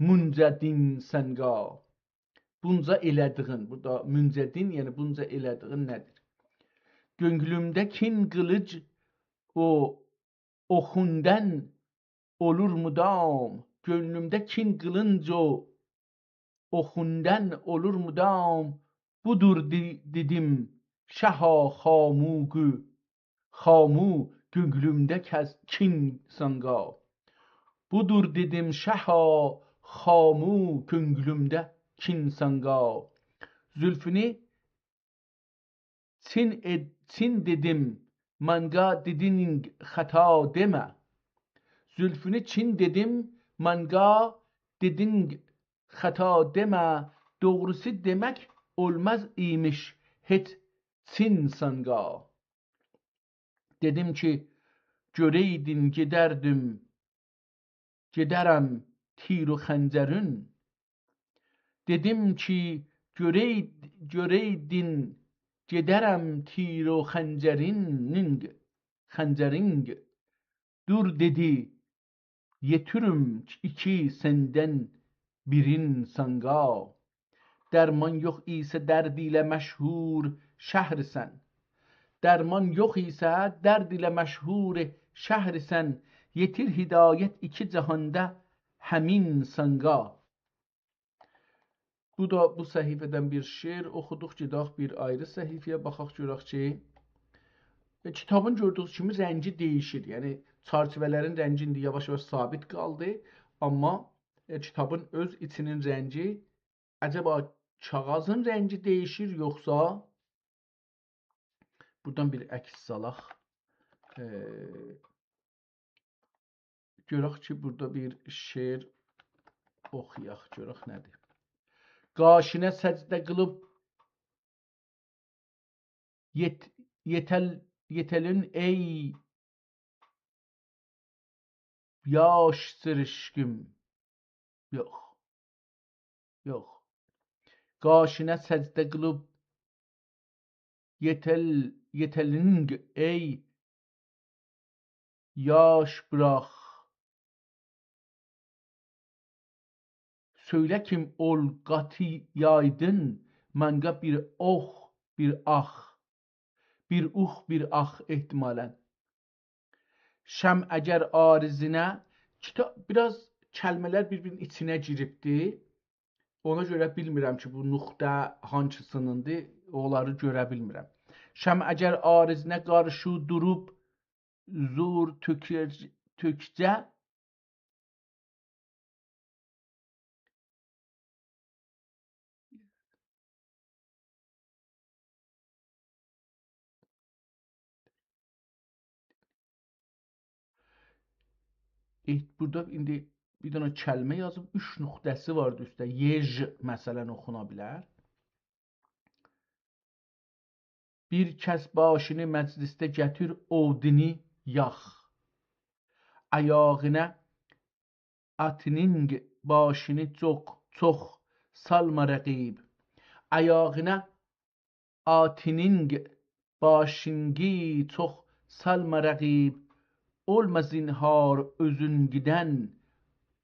مونجه دین سنگا. بونجا ائله‌دیگین، بورادا مونجه دین، یعنی بونجا ائله‌دیگین نه‌دیر؟ گؤنلومده کین قیلیج او اوخوندان اولور مدام. گؤنلومده کین قیلینج او اوخوندان اولور مدام. بودور دئ-، دئدیم، شاها خاموگو، خامو کؤنگلومده کس-، کین سانقا. بودور دئدیم شها، خامو، کؤنگلومده کین سانقا. زولفونو چین ائد-، چین دئدیم، مانقا دئدینگ خطا دئمه. زولفونو چین دئدیم، مانقا دئدینگ خطا دئمه. دوغروسو دئمک اولماز ایمیش هئچ چین سانقا. دئدیم کی، گؤرئیدین گئدردیم، گئدرم تیر و خنجرین. دئدیم کی، گؤرئید-، گؤرئیدین گئدرم تیر و خنجرین، خنجرین. دور دئدی، یئتیریم ایکی سندن بیرین سانقا. درمان یوخ ایسه درد ایله مشهور شهرسن. درمان یوخ ایسه درد ایله مشهور شهرسن. یئتیر هدایت ایکی جهاندا همین سانقا. بو دا بو صفحه‌دن بیر شعر اوخودوق. گئدک بیر آیری صفحه‌یه باخاق، گؤرک کی، ائ، کیتابین گؤردویونوز کیمی رنگی دییشیر. یعنی چرچیوه‌لرین رنگی ایندی یاواش-یاواش ثابت قالدی، آمما، ائ، کیتابین اؤز ایچینین رنگی، عجبا کاغیذین رنگی دییشیر یوخسا؟ بورادان بیر عکس سالاق. ائ، گؤرک کی، بورادا بیر شعر اوخویاق، گؤرک نه‌دیر. قاشینه سجده قیلیب یئت-، یئتل-، یئتلین ای یاش سیریشقیم. یوخ. یوخ. قاشینه سجده قیلیب یئتل-، یئتلینگ ای یاش بوراق. سؤیله کیم اول قاتی یایدین، مانقا بیر اوخ، بیر آخ. بیر اوخ، بیر آخ احتمالاً. شمع اگر عارضینه، کیتا-، بیر آز کلمه‌لر بیر-بیرینین ایچینه گیریبدی. اونا گؤره بیلمیرم کی، بو نقطه هانسیسینیندیر، اونلاری گؤره بیلمیرم. شمع اگر عارضینه قارشی دوروب، زور تؤکر-، تؤکجه، ائ، بورادا ایندی بیر دنه کلمه یازیب، اوچ نقطه‌سی واردی اوسته. یئژ، مثلاً، اوخونا بیلر. بیر کس باشینی مجلسده گتیر، اودینی یاخ. آیاغینا آتینینگ باشینی چوخ، چوخ سالما رقیب. آیاغینا آتینینگ باشینگی چوخ سالما رقیب. اولما زینهار اؤزون گیدن،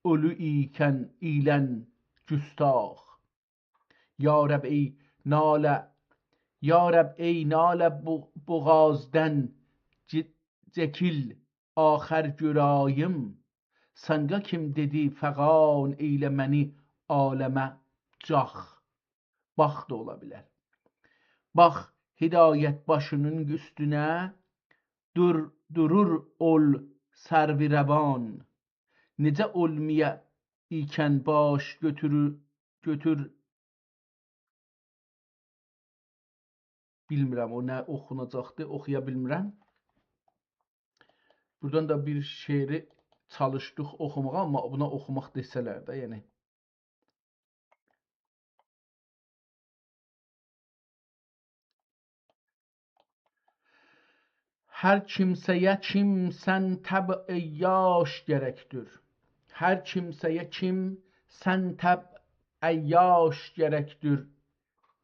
اؤلو ایکن ایلن گستاخ. یا رب ای ناله، یا رب ای ناله بو-، بوغازدن، جی-، جکیل آخر گؤره‌ییم. سانقا کیم دئدی فغان ائیله منی عالمه جاخ. باخ دا اولا بیلر. باخ، هدایت باشینین اوستونه دور-، دورور اول سرو روان. نئجه اولمایا ایکن باش گؤتورور، گؤتور. بیلمیرم، او نه اوخوناجاقدی، اوخویا بیلمیرم. بورادان دا بیر شعری چالیشدیق اوخوماغا، آمما بونا اوخوماق دئسه‌لر ده، یعنی. هر کیمسه‌یه کیم سن طبع عیاش گرکدیر. هر کیمسه‌یه کیم سن طبع عیاش گرکدیر.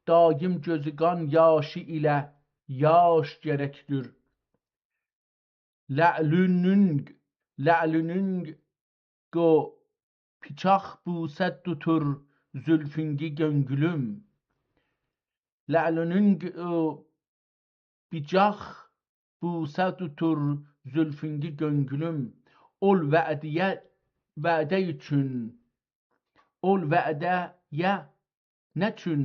دایم گؤزو قان یاشی ایله یاش گرکدیر. لعلونونگ، لعلونونگ قو پیچاق بوسه توتور زولفونگی گؤنگولوم. لعلونونگ قو پیچاق بوسه توتور زولفونگی گؤنگولوم. اول وعده‌یه، وعده اوچون، اول وعده‌یه نه اوچون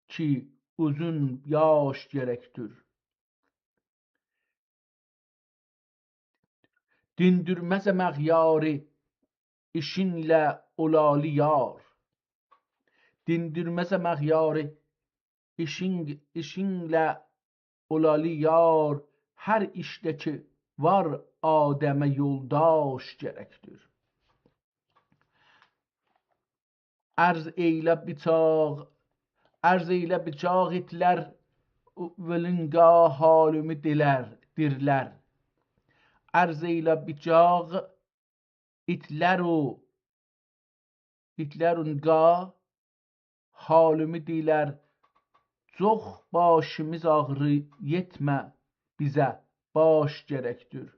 کی اوزون یاش گرکدیر؟ دیندیرمزم اغیاری، ایشینله اولالی یار. دیندیرمزم اغیاری، ایشین، ایشینله اولالی یار. هر ایشده کی وار آدمه یولداش گرکدیر. عرض ائیله بیچاق، عرض ائیله بیچاق ایتلر، ولینقا حالیمی دیلر، دیرلر. عرض ائیله بیچاق ایتلر او، ایتلر اونقا حالیمی دیلر. چوخ باشیمیز آغری یئتمه بیزه، باش گرکدیر.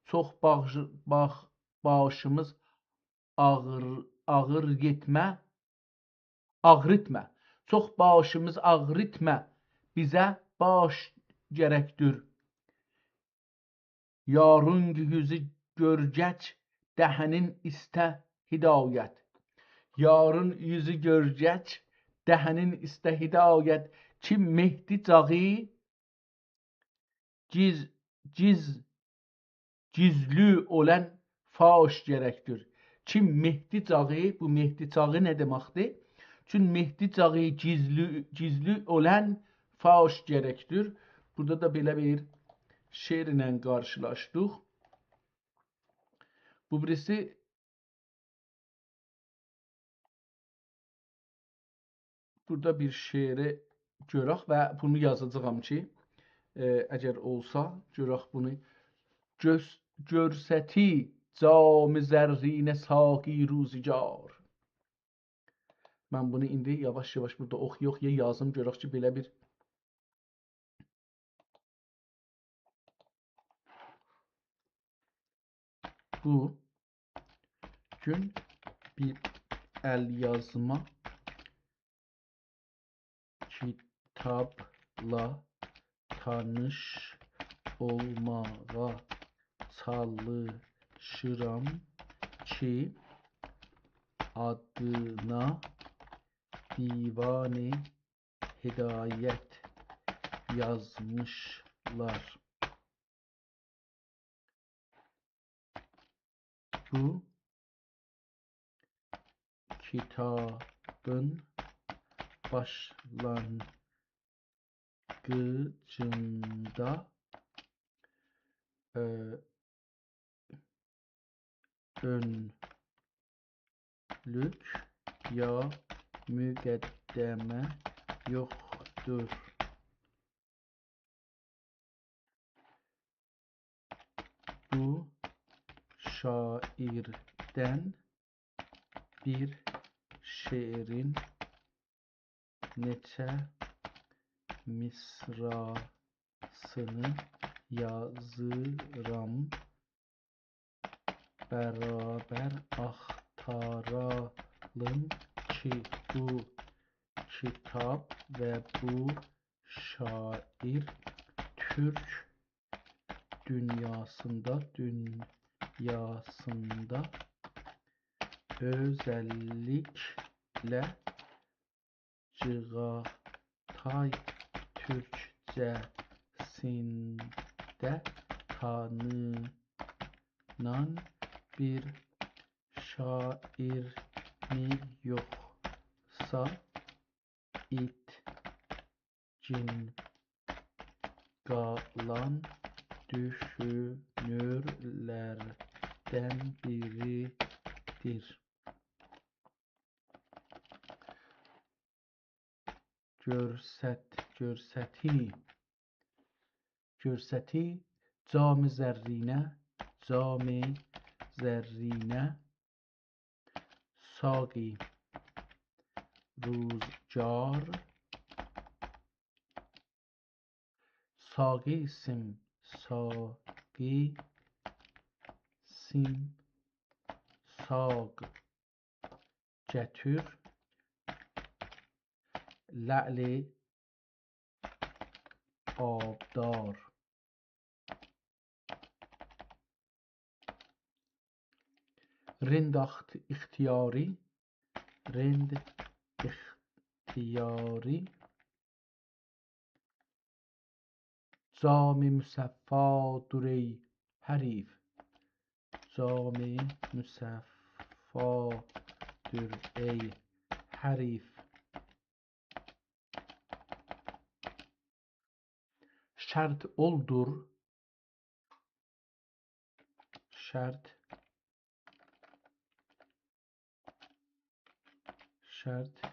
چوخ باغ-، باغ-، باشیمیز آغیر، آغیر یئتمه، آغریتما. چوخ باشیمیز آغریتما، بیزه باش گرکدیر. یارین یوزو گؤرگک، دهنین ایسته هدایت. یارین یوزو گؤرگک، دهنین ایسته هدایت. کی مهدی جاغی گیز-، گیز-، گیزلی اولان فاش گرکدیر. کی مهدی جاغی، بو مهدی جاغی نه دئمکدیر؟ چون مهدی جاغی گیزلی، گیزلی اولان فاش گرکدیر. بورادا دا بئله بیر شعرله قارشیلاشدیق. بو بیریسی بورادا بیر شعری گؤرک و بونو یازاجاغام کی، ائ، اگر اولسا، گؤرک بونو. گؤس-، گؤرستی جام زرینه ساقی روزگار. من بونو ایندی یاواش-یاواش بورادا اوخویا-اوخویا یازیم، گؤرک کی، بئله بیر بو گون بیر ال یازما کیتابلا تانیش اولماغا چالیشیرام کی، آدینا دیوان هدایت یازمیشلار. بو کیتابین باشلانغیجیندا، ائ، اؤنلوک یا مقدمه یوخدور. بو شاعیردن بیر شعرین نئچه مصرعسینی یازیرام. برابر آختارالیم کی، بو کیتاب و بو شاعیر تورک دونیاسیندا، دونیاسیندا اؤزللیکله چاغاتای تورکجه‌سینده تانینان بیر شاعیرمی، یوخسا ایتگین قالان دوشونورلردن بیریدیر. گؤرست، گؤرستی، گؤرستی جام زرینه، جام زرینه، ساقی روزگار، ساقی سیم، ساقی سیم، ساق گتیر، لعل آبدار. رند اخت-، اختیاری، رند اختیاری، جام مصفا دور ای حریف. دام مصفادور ای حریف. شرط اولدور. شرط. شرط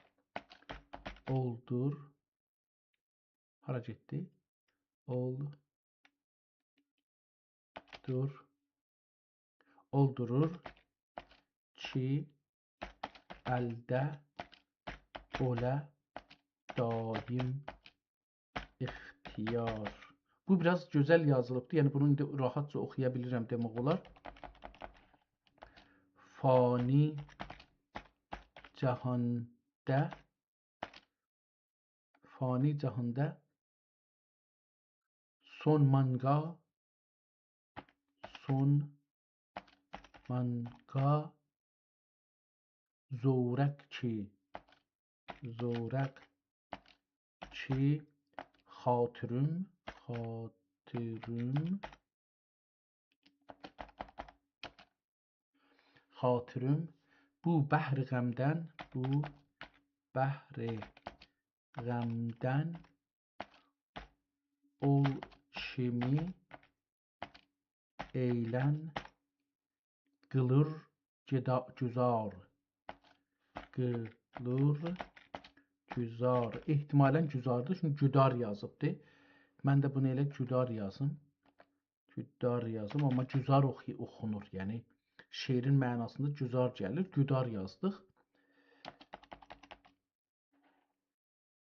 اولدور. هارا گئتدی؟ اولدور. اولدورور کی، الده اولا دایم اختیار. بو بیر آز گؤزل یازیلیبدی. یعنی بونو ایندی راحاتجا اوخویا بیلیرم دئمک اولار. فانی جهاندا، فانی جهاندا سون مانقا، سون مانقا زورق کی، زورق کی، خاطریم، خاطریم، خاطریم، بو بحر غمدن، بو بحر غمدن اول کیمی ائیلن قیلیر گدا-، گوزار. قیلیر گوزار. احتمالاً گوزاردیر، چونکی گودار یازیبدی. من ده بونو ائله گودار یازیم. گودار یازیم، آمما گوزار اوخوی-، اوخونور. یعنی شعرین معناسیندا گوزار گلیر، گودار یازدیق.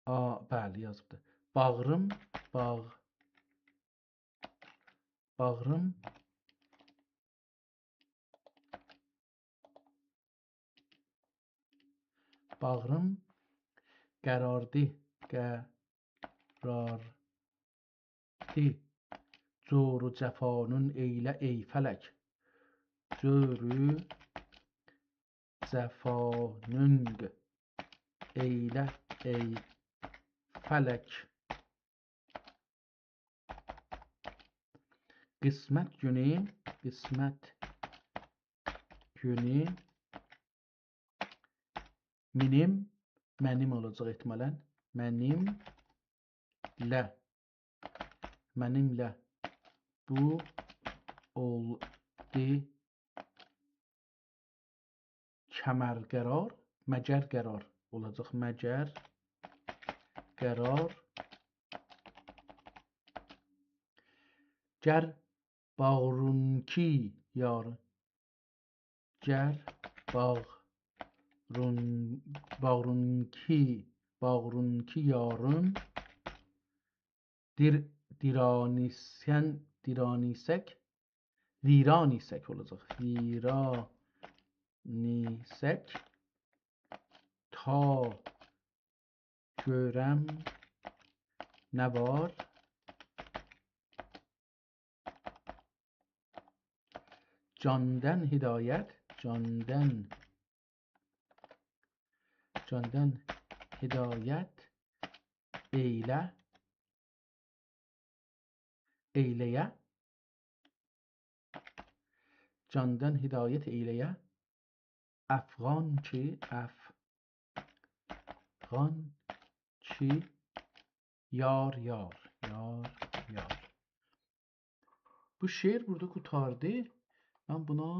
آ، بلی، یازیبدی. باغریم، باغ-، باغریم، باغریم قراردی، قراردی. جور و جفانین ائیله ای فلک. جور و جفانین ائیله ای فلک. قسمت گونو، قسمت گونو منیم، منیم اولاجاق احتمالاً. منیمله، منیمله بو اولدو کمر قرار، مگر قرار اولاجاق، مگر قرار. گر باغرونکی یار، گر باغرون-، باغرونکی، باغرونکی یاریم دیر-، دیرانیسن، دیرانیسک، ویران ایسک اولاجاق. ویران ایسک، تا گؤرم نه وار. جاندان هدایت، جاندان، جاندان هدایت ائیله، ائیله‌یه. جاندان هدایت ائیله‌یه. افغان کی، افغان کی، یار، یار، یار، یار. بو شعر بورادا قوتاردی. من بونا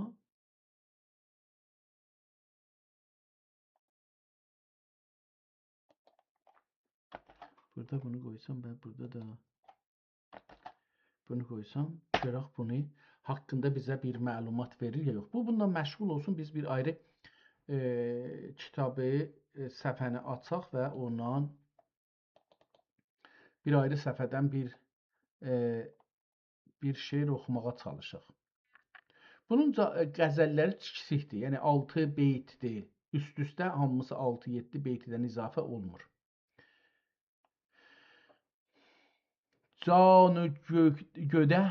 بورادا بونو قویسام و بورادا دا بونو قویسام، گؤرک بونو حاقیندا بیزه بیر معلومات وئریر یا یوخ. بو بونونلا مشغول اولسون، بیز بیر آیری، ائ، کیتابی، ائ، صفحه‌نی آچاق و اوندان بیر آیری صفحه‌دن بیر، ائ، بیر شعر اوخوماغا چالیشاق. بونون جا-، ائ، غزللری کیچیکدیر، یعنی آلتی بیتدیر. اوست-اوسته هامیسی آلتی-یئددی بیتدن اضافه اولمور. جانی گؤ-، گؤده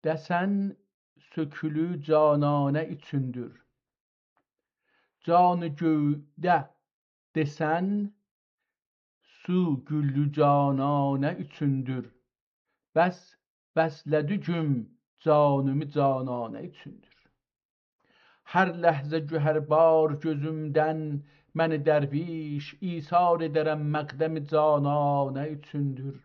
دسن سؤکولو جانانه اوچوندور. جانی گؤده دسن سؤکولو جانانه اوچوندور. بس بسله‌دی گوم جانیمی جانانه اوچوندور. هر لحظه گوهربار گؤزومدن، منی درویش ایثار ائده‌رم مقدم جانانه اوچوندور.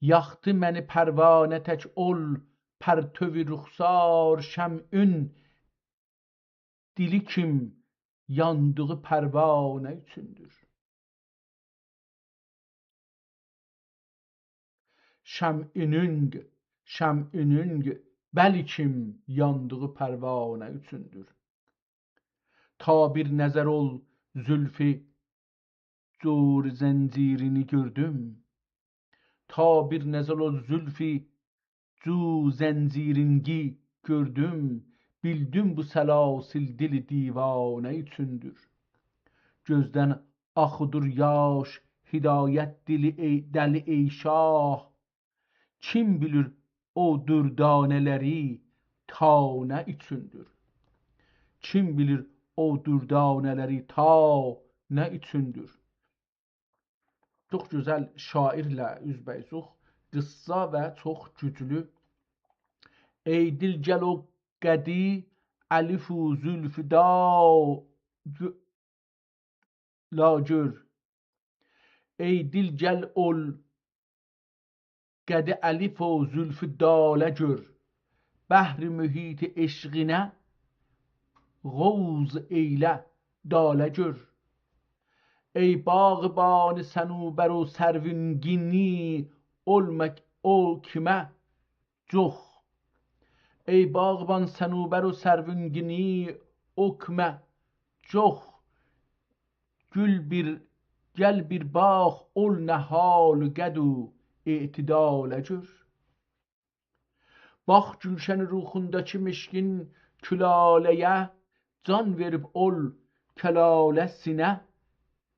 یاخدی منی پروانه تک اول، پرتو رخسار شمعین دیلی کیم یاندیغی پروانه اوچوندور. شمعینین، شمعینین بلی کیم یاندیغی پروانه اوچوندور. تا بیر نظر اول زلفو جور زنجیرینی گؤردوم. تا بیر نظر اول زلفو جو زنجیرینگی گؤردوم، بیلدیم بو سلاسل دلی دیوانه اوچوندور. گؤزدن آخیدیر یاش، هدایت دلی ای، دلی ای شاه. کیم بیلیر او دردانه‌لری تا نه اوچوندور؟ کیم بیلیر او دردانه‌لری تا نه اوچوندور؟ چوخ گؤزل شاعرله اوزبه‌اوزوق. قیسسا و چوخ گوجلو. ای دل گل او قدی الف و زلف دا گؤ-، لا گؤر. ای دل گل اول قدی الف و زلف داله گؤر. بحر محیط عشقینه غوص ائیله، داله گؤر. ای باغبان صنوبر و سروونگینی، اولما او کیمه جوخ. ای باغبان صنوبر و سروونگینی، او کیمه جوخ. گل بیر، گل بیر باخ، اول نه حال و قد و اعتداله گؤر. باخ گولشن روخونداکی مشکین کلاله‌یه، جان وئریب اول کلاله‌سینه،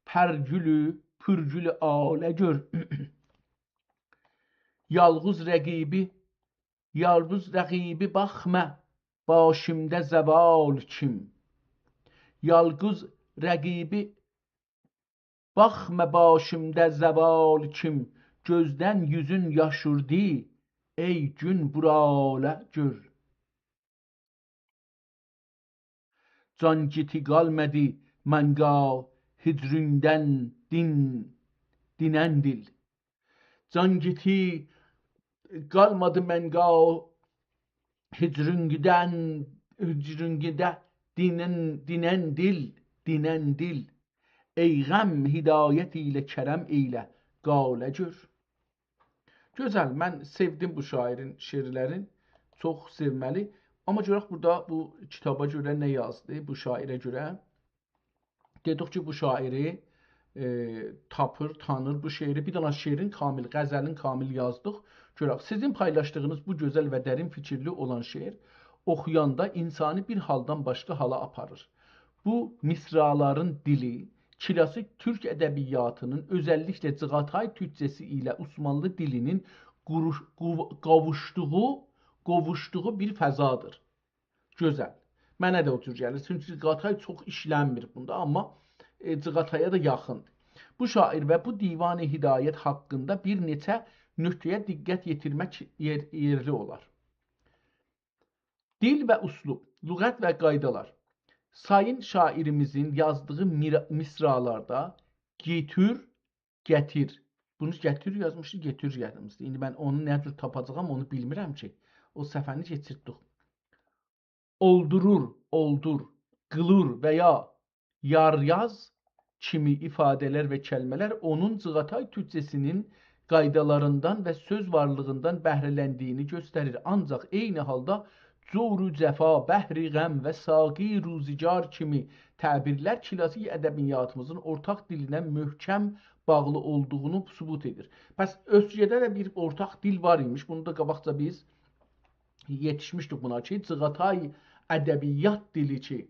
پر گولو، پر گولو آله گؤر. یالقیز رقیبی، یالقیز رقیبی باخما، باشیمدا زوال کیم. یالقیز رقیبی باخما، باشیمدا زوال کیم، گؤزدن یوزون یاشیردی، ای گون بوراله گؤر. جان گیتی قالمادی منقا هجریندن دین، دینن دیل. جان گیتی قالمادی منقا هجرینگیدن، هجرینگیده دینن، دینن دیل، دینن دیل. ای غم، هدایت ائیله، کرم ائیله، قاله گؤر. گؤزل، من سئودیم بو شاعرین شعرلرین. چوخ سئومه‌لی. آمما گؤرک بورادا بو کیتابا گؤره نه یازدی، بو شاعره گؤره. دئدیک کی، بو شاعری، ائ، تاپیر، تانیر بو شعری. بیر دنه شعرین کامل، غزلین کامل یازدیق. گؤرک، سیزین پایلاشدیغینیز بو گؤزل و درین فیکیرلی اولان شعر اوخویاندا اینسانی بیر حالدان باشقا حالا آپاریر. بو مصرالارین دیلی، کلاسیک تورک ادبیاتینین، اؤزللیکله جیغاتای تورکجه‌سی ایله عثمانلی دیلینین قوروش-، قوو-، قاووشدوغو، قوووشدوغو بیر فضادیر. گؤزل. منه ده او جور گلیر. چونکی جیغاتای چوخ ایشلنمیر بوندا، آمما، ائ، جیغاتایا دا یاخیندیر. بو شاعر و بو دیوان هدایت حاقیندا بیر نئچه نکته‌یه دقت یئتیرمک یئر-، یئرلی اولار. دیل و اسلوب، لغت و قایدالار. سایین شاعریمیزین یازدیغی میر-، مصرالاردا گئتیر، گتیر. بونو گتیر یازمیشدی، گئتیر یازمیشدی. ایندی من اونو نه جور تاپاجاغام، اونو بیلمیرم کی. او صفحه‌نی کئچیرتدیک. اولدورور، اولدور، قیلیر و یا یاریاز کیمی ایفاده‌لر و کلمه‌لر اونون جیغاتای تورکجه‌سینین قایدالاریندان و سؤز وارلیغیندان بهره‌لندیگینی گؤستریر. آنجاق عینی حالدا جور و جفا، بحر غم و ساقی روزگار کیمی تعبیرلر کلاسیک ادبیاتیمیزین اورتاق دیلینه محکم باغلی اولدوغونو ثبوت ائدیر. پس اؤزگه‌ده ده بیر اورتاق دیل وار ایمیش. بونو دا قاباقجا بیز یئتیشمیشدیک بونا کی، جیغاتای ادبیات دیلی کی،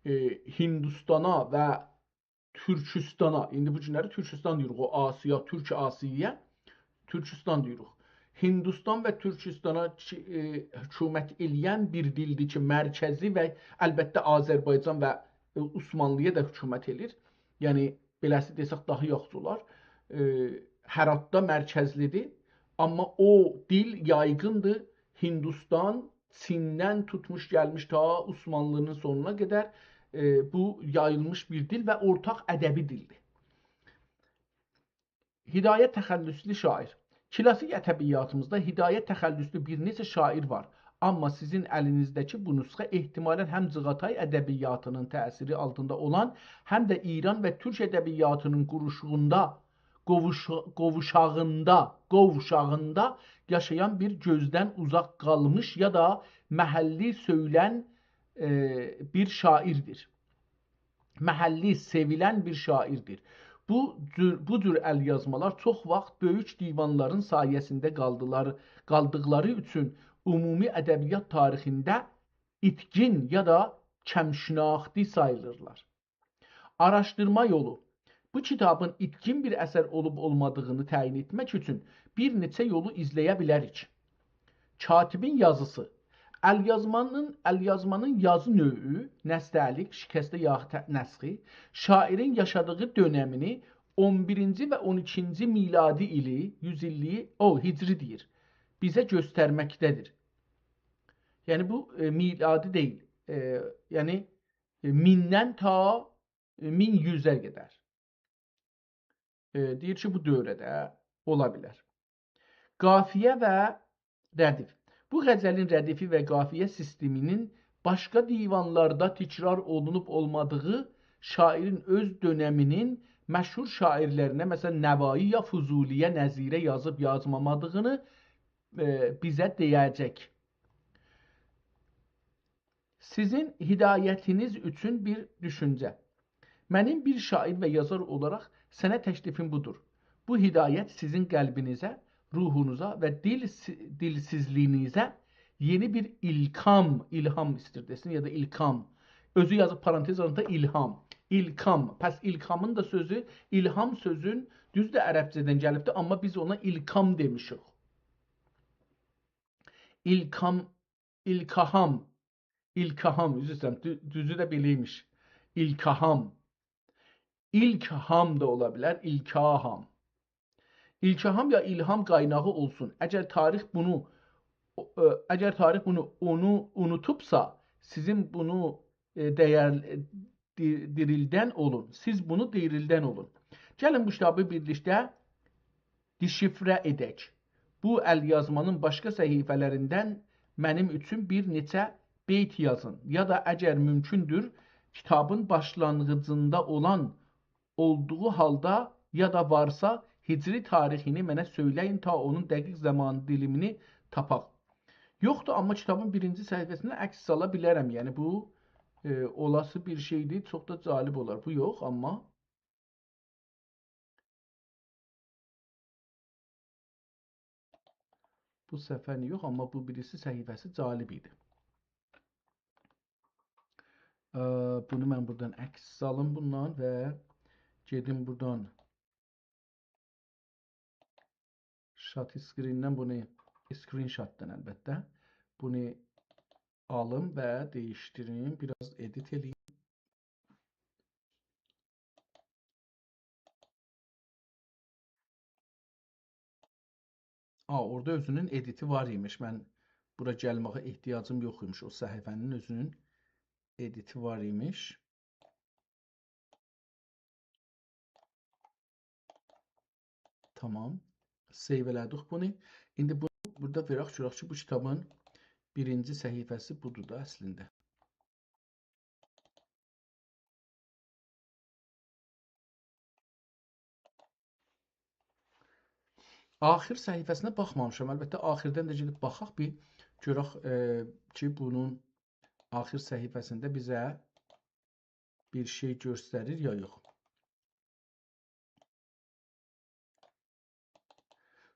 ائ، هندوستانا و تورکوستانا، ایندی بو گونلری تورکوستان دئییریک، او آسیا، تورک آسیایا تورکوستان دئییریک. هندوستان و تورکوستانا کی، ائ، حکومت ائله‌ین بیر دیلدیر کی، مرکزی و البته آذربایجان و، ائ، عثمانلی‌یا دا حکومت ائله‌ییر. یعنی، بئله‌سی دئسک داها یاخشی اولار. ائ، هراتدا مرکزلی‌دیر. آمما او دیل یایغیندیر. هیندوستان، چیندن توتموش گلمیش تا عثمانلی‌نین سونونا قدر، ائ، بو یاییلمیش بیر دیل و اورتاق ادبی دیلدیر. هدایت تخلصلی شاعر. کلاسیک ادبیاتیمیزدا هدایت تخلصلی بیر نئچه شاعر وار. آمما سیزین الینیزده‌کی بو نسخه احتمالاً هم چغاتای ادبیاتی‌نین تأثیری آلتیندا اولان، هم ده ایران و تورک ادبیاتی‌نین قوروشوغوندا، قوووش-، قوووشاغیندا، قوووشاغیندا یاشایان بیر گؤزدن اوزاق قالمیش یا دا محلی سؤیلن، ائ، بیر شاعردیر. محلی سئویلن بیر شاعردیر. بو جور، بو جور ال‌یازمالار چوخ واخت بؤیوک دیوانلارین سایه‌سینده قالدیلار، قالدیقلاری اوچون عمومی ادبیات تاریخینده ایتکین یا دا کم‌شناختی ساییلیرلار. آراشدیرما یولو. بو کیتابین ایتکین بیر اثر اولوب اولمادیغینی تعیین ائتمک اوچون بیر نئچه یولو ایزله‌یه بیلریک. کاتبین یازیسی. ال‌یازمانین، ال‌یازمانین یازی نوعو، نستعلیق، شکسته یاخود ته-، نسخی، شاعرین یاشادیغی دؤنمینی، اون بیرینجی و اون ایکینجی میلادی ایلی، یوز ایللیگی، او، هجری دئییر، بیزه گؤسترمکده‌دیر. یعنی بو، ائ، میلادی دئییل. ائ، یعنی، ائ، میندن تا، ائ، مین یوزه قدر. ائ، دئییر کی، بو دؤوره‌ده اولا بیلر. قافیه و ردیف. بو غزلین ردیفی و قافیه سیستمینین باشقا دیوانلاردا تکرار اولونوب اولمادیغی، شاعرین اؤز دؤنمینین مشهور شاعرلرینه، مثلا، نوایی یا فضولی‌یه نظیره یازیب یازمامادیغینی، ائ، بیزه دئیه‌جک. سیزین هدایتینیز اوچون بیر دوشونجه. منیم بیر شاعر و یازار اولاراق سنه تکلیفیم بودور. بو هدایت سیزین قلبینیزه، روحونوزا و دیل سی-، دیلسیزلیگینیزه یئنی بیر الکام، الهام ایستیر دئسین یا دا الکام. اؤزو یازیب پارانتز آراسیندا الهام. الکام. پس الکامین دا سؤزو، الهام سؤزون دوزدور عربجه‌دن گلیبدیر، آمما بیز اونا الکام دئمیشیک. الکام، الکاهام. الکاهام، عذر ایسته‌ییرم، دو-، دوزو ده بئله ایمیش. الکاهام. الکاهام دا اولا بیلر، الکاهام. الکاهام یا الهام قایناغی اولسون. اگر تاریخ بونو، ائ، اگر تاریخ بونو، اونو اونوتوبسا، سیزین بونو، ائ، دیر-، ائ، دی-، دیریلدن اولون. سیز بونو دیریلدن اولون. گلین بو کیتابی بیرلیکده دشیفره ائدک. بو ال‌یازمانین باشقا صفحه‌لریندن منیم اوچون بیر نئچه بیت یازین. یا دا اگر مومکوندور، کیتابین باشلانغیجیندا اولان، اولدوغو حالدا یا دا وارسا، هجری تاریخینی منه سؤیله‌یین، تا اونون دقیق زامان دیلیمینی تاپاق. یوخدور، آمما کیتابین بیرینجی صفحه‌سینده عکس سالا بیلرم. یعنی بو، ائ، اولاسی بیر شئیدیر، چوخ دا جالب اولار. بو یوخ، آمما بو صفحه‌نی یوخ، آمما بو بیریسی صفحه‌سی جالب ایدی. ا، بونو من بورادان عکس سالیم بوندان و گئدیم بورادان شات اسکریندن بونو، اسکرین شاتدان البته. بونو آلیم و دییشدیریم، بیر آز ادیت ائله‌ییم. آ، اورادا اؤزونون ادیتی وار ایمیش. من بورا گلمه‌یه احتیاجیم یوخ ایمیش. او صفحه‌نین اؤزونون ادیتی وار ایمیش. تامام. سیو ائله‌دیک بونو. ایندی بو، بورادا وئرک، گؤرک کی، بو کیتابین بیرینجی صفحه‌سی بودور دا اصلینده. آخر صفحه‌سینه باخمامیشام. البته، آخردن ده گئدیب باخاق بیر، گؤرک، ائ، کی، بونون آخر صفحه‌سینده بیزه بیر شئی گؤستریر یا یوخ.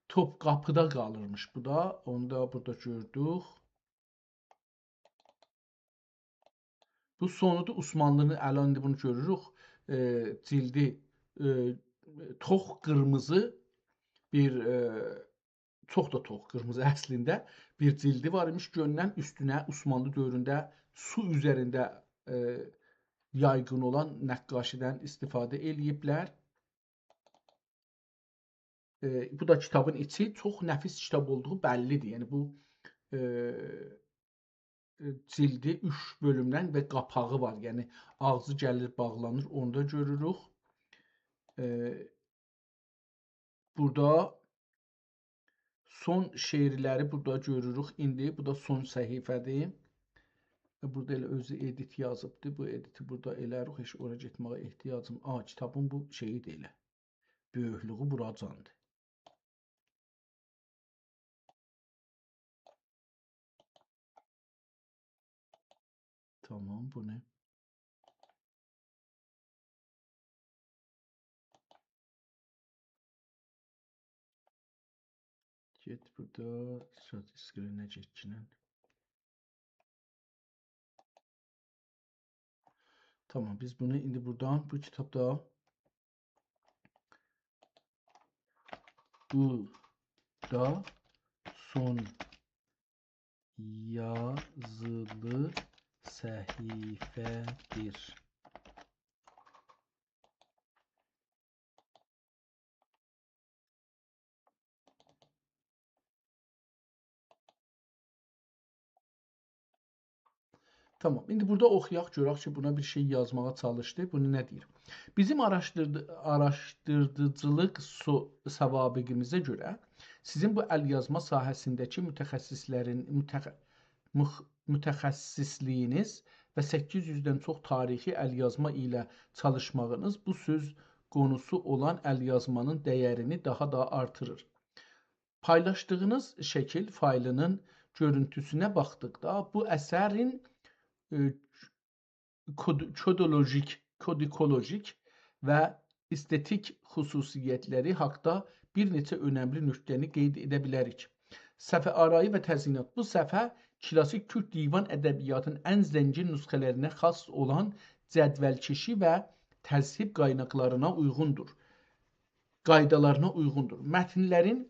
توپقاپیدا قالیرمیش بو دا. اونو دا بورادا گؤردوک. بو سونودور عثمانلی‌نین، الان ایندی بونو گؤروروک. ائ، جیلدی، ائ، توخ قیرمیزی بیر، ائ، چوخ دا توخ قیرمیزی اصلینده بیر جیلدی وار ایمیش. گؤندن اوستونه عثمانلی دؤورونده سو اوزرینده، ائ، یایغین اولان نقاشی‌دن استفاده ائله‌ییبلر. ائ، بو دا کیتابین ایچی، چوخ نفیس کیتاب اولدوغو بللی‌دیر. یعنی بو، ائ، ائ، جیلدی اوچ بؤلومدن و قاپاغی وار. یعنی آغزی گلیر، باغلانیر، اونو دا گؤروروک. ائ، بورادا سون شعرلری بورادا گؤروروک ایندی. بو دا سون صفحه‌دیر. و بورادا ائله اؤزو ادیت یازیبدی. بو ادیتی بورادا ائله‌ریک. هئچ اورا گئتمه‌یه احتیاجیم. آ، کیتابین بو شئیی‌دیر ائله. بؤیوکلویو بوراجاندیر. تامام، بو نه؟ گئت بورادا، شات اسکرینه گئتگینن. تامام، بیز بونو ایندی بورادان، بو کیتابدا بو دا سون یازیلی صفحه‌دیر. تامام. ایندی بورادا اوخویاق، گؤرک کی، بونا بیر شئی یازماغا چالیشدی. بونو نه دئییر؟ بیزیم آراشدیردی-، آراشدیردیجیلیق سو-، سوابقیمیزه گؤره سیزین بو ال‌یازما ساحه‌سینده‌کی متخصصلرین، متخ-، مخ-، متخصصلیگینیز و سککیز یوزدن چوخ تاریخی ال‌یازما ایله چالیشماغینیز بو سؤز قونوسو اولان ال‌یازمانین دَیَرینی داها دا آرتیریر. پایلاشدیغینیز شکیل فایلینین گؤرونتوسونه باخدیقدا بو اثرین، ائ، کود-، کودولوژیک، کودیکولوژیک و استتیک خصوصیتلری حاقدا بیر نئچه اؤنملی نکته‌نی قید ائده بیلریک. صفحه آرایی و تزئینات. بو صفحه کلاسیک تورک دیوان ادبیاتینین ان زنگین نسخه‌لرینه خاص اولان جدول‌کشی و تذهیب قایناقلارینا اویغوندور. قایدالارینا اویغوندور. متنلرین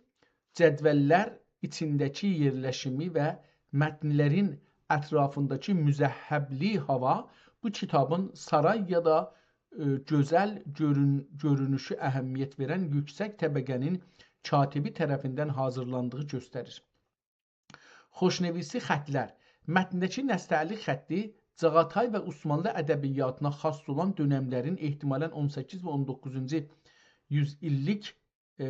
جدوللر ایچینده‌کی یئرلشیمی و متنلرین اطرافینداکی مذهبلی هاوا بو کیتابین سارای یا دا، ائ، گؤزل گؤرون-، گؤرونوشو اهمیت وئرن یوکسک طبقه‌نین کاتبی طرفیندن حاضیرلاندیغی گؤستریر. خوشنویسی خطلر. متنده‌کی نستعلیق خطی چاغاتای و عثمانلی ادبیاتینا خاص اولان دؤنملرین احتمالاً اون سککیز و اون دوققوزونجو یوز ایللیک، ائ،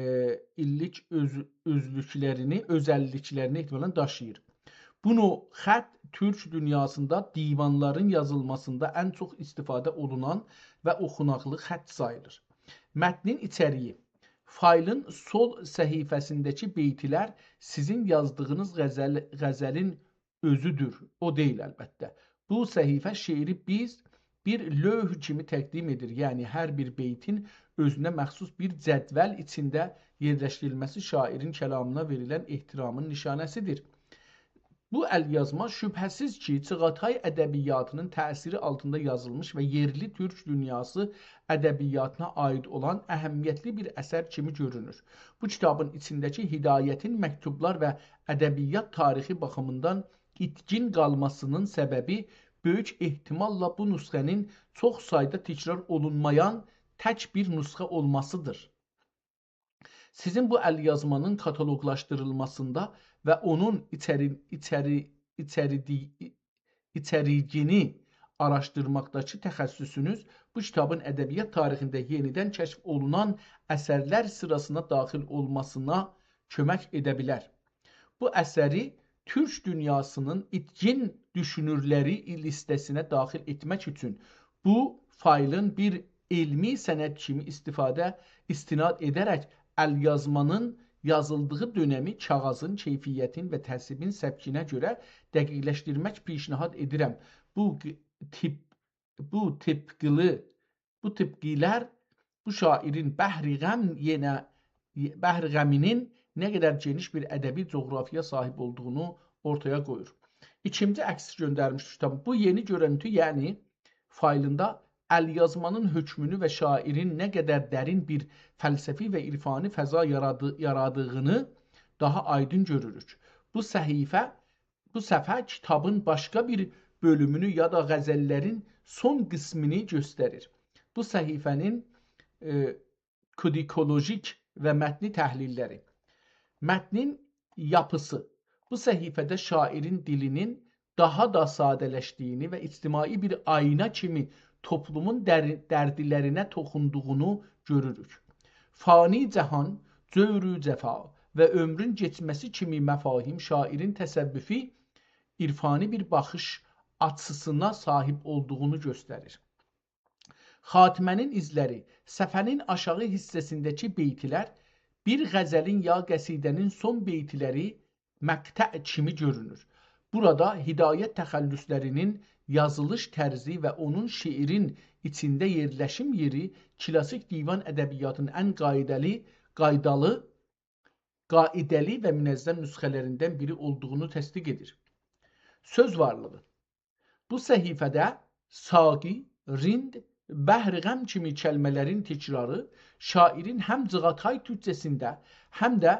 ایللیک اؤز-، اؤزلوکلرینی، اؤزللیکلرینی احتمالاً داشیییر. بو نوع خط تورک دونیاسیندا دیوانلارین یازیلماسیندا ان چوخ استفاده اولونان و اوخوناقلی خط ساییلیر. متنین ایچریگی. فایلین سول صفحه‌سینده‌کی بیتلر سیزین یازدیغینیز غزل، غزلین اؤزودور. او دئییل، البته. بو صفحه شعری بیز بیر لوح کیمی تقدیم ائدیر. یعنی، هر بیر بیتین اؤزونه مخصوص بیر جدول ایچینده یئرلشدیریلمه‌سی شاعرین کلامینا وئریلن احترامین نشانه‌سیدیر. بو ال‌یازما شبهه‌سیز کی، چاغاتای ادبیاتینین تأثیری آلتیندا یازیلمیش و یئرلی تورک دونیاسی ادبیاتینا عایید اولان اهمیتلی بیر اثر کیمی گؤرونور. بو کیتابین ایچینده‌کی هدایتین مکتوبلار و ادبیات تاریخی باخیمیندان ایتگین قالماسینین سببی بؤیوک احتماللا بو نسخه‌نین چوخ سایدا تکرار اولونمایان تک بیر نسخه اولماسیدیر. سیزین بو ال‌یازمانین کاتالوقلاشدیریلماسیندا و اونون ایچری-، ایچری-، ایچریدی-، ایچریگینی آراشدیرماقداکی تخصصونوز بو کیتابین ادبیات تاریخینده یئنیدن کشف اولونان اثرلر سیراسینا داخیل اولماسینا کؤمک ائده بیلر. بو اثری تورک دونیاسینین ایتگین دوشونورلری لیسته‌سینه داخیل ائتمک اوچون بو فایلین بیر علمی سند کیمی استفاده، استناد ائده‌رک ال‌یازمانین یازیلدیغی دؤنمی کاغیذین کیفیتین و تذهیبین سبکینه گؤره دقیقلشدیرمک پیشنهاد ائدیرم. بو ق-، تیپ-، بو تیپقیلی، بو تیپقیلر بو شاعرین بحر غم یئنه، بحر غمینین نه قدر گئنیش بیر ادبی جغرافیایا صاحیب اولدوغونو اورتایا قویور. ایکینجی عکس گؤندرمیش کیتاب. بو یئنی گؤرونتو، یعنی فایلیندا ال‌یازمانین حؤکمونو و شاعرین نه قدر درین بیر فلسفی و عرفانی فضا یارادی-، یارادیغینی داها آیدین گؤروروک. بو صفحه، بو صفحه کیتابین باشقا بیر بؤلومونو یا دا غزللرین سون قسمینی گؤستریر. بو صفحه‌نین، ائ، کودیکولوژیک و متنی تحلیل‌لری. متنین یاپیسی. بو صفحه‌ده شاعیرین دیلینین داها دا ساده‌لشدیگینی و اجتماعی بیر آینا کیمی توپلومون در-، دردلرینه توخوندوغونو گؤروروک. فانی جهان، جور و جفا و عؤمرون کئچمه‌سی کیمی مفاهیم شاعیرین تصوفی، عرفانی بیر باخیش آچیسینا صاحیب اولدوغونو گؤستریر. خاتمه‌نین ایزلری، صفحه‌نین آشاغی حیصه‌سینده‌کی بیت‌لر، بیر غزلین یا قصیده‌نین سون بیت‌لری مقطع کیمی گؤرونور. بورادا هدایت تخلص‌لرینین یازیلیش طرزی و اونون شعرین ایچینده یئرلشیم یئری کلاسیک دیوان ادبیاتینین ان قاعده‌لی، قایدالی، قاعده‌لی و منظم نسخه‌لریندن بیری اولدوغونو تصدیق ائدیر. سؤز وارلیغی. بو صفحه‌ده ساقی، رند، بحر غم کیمی کلمه‌لرین تکراری شاعیرین هم چغاتای تورکجه‌سینده، هم ده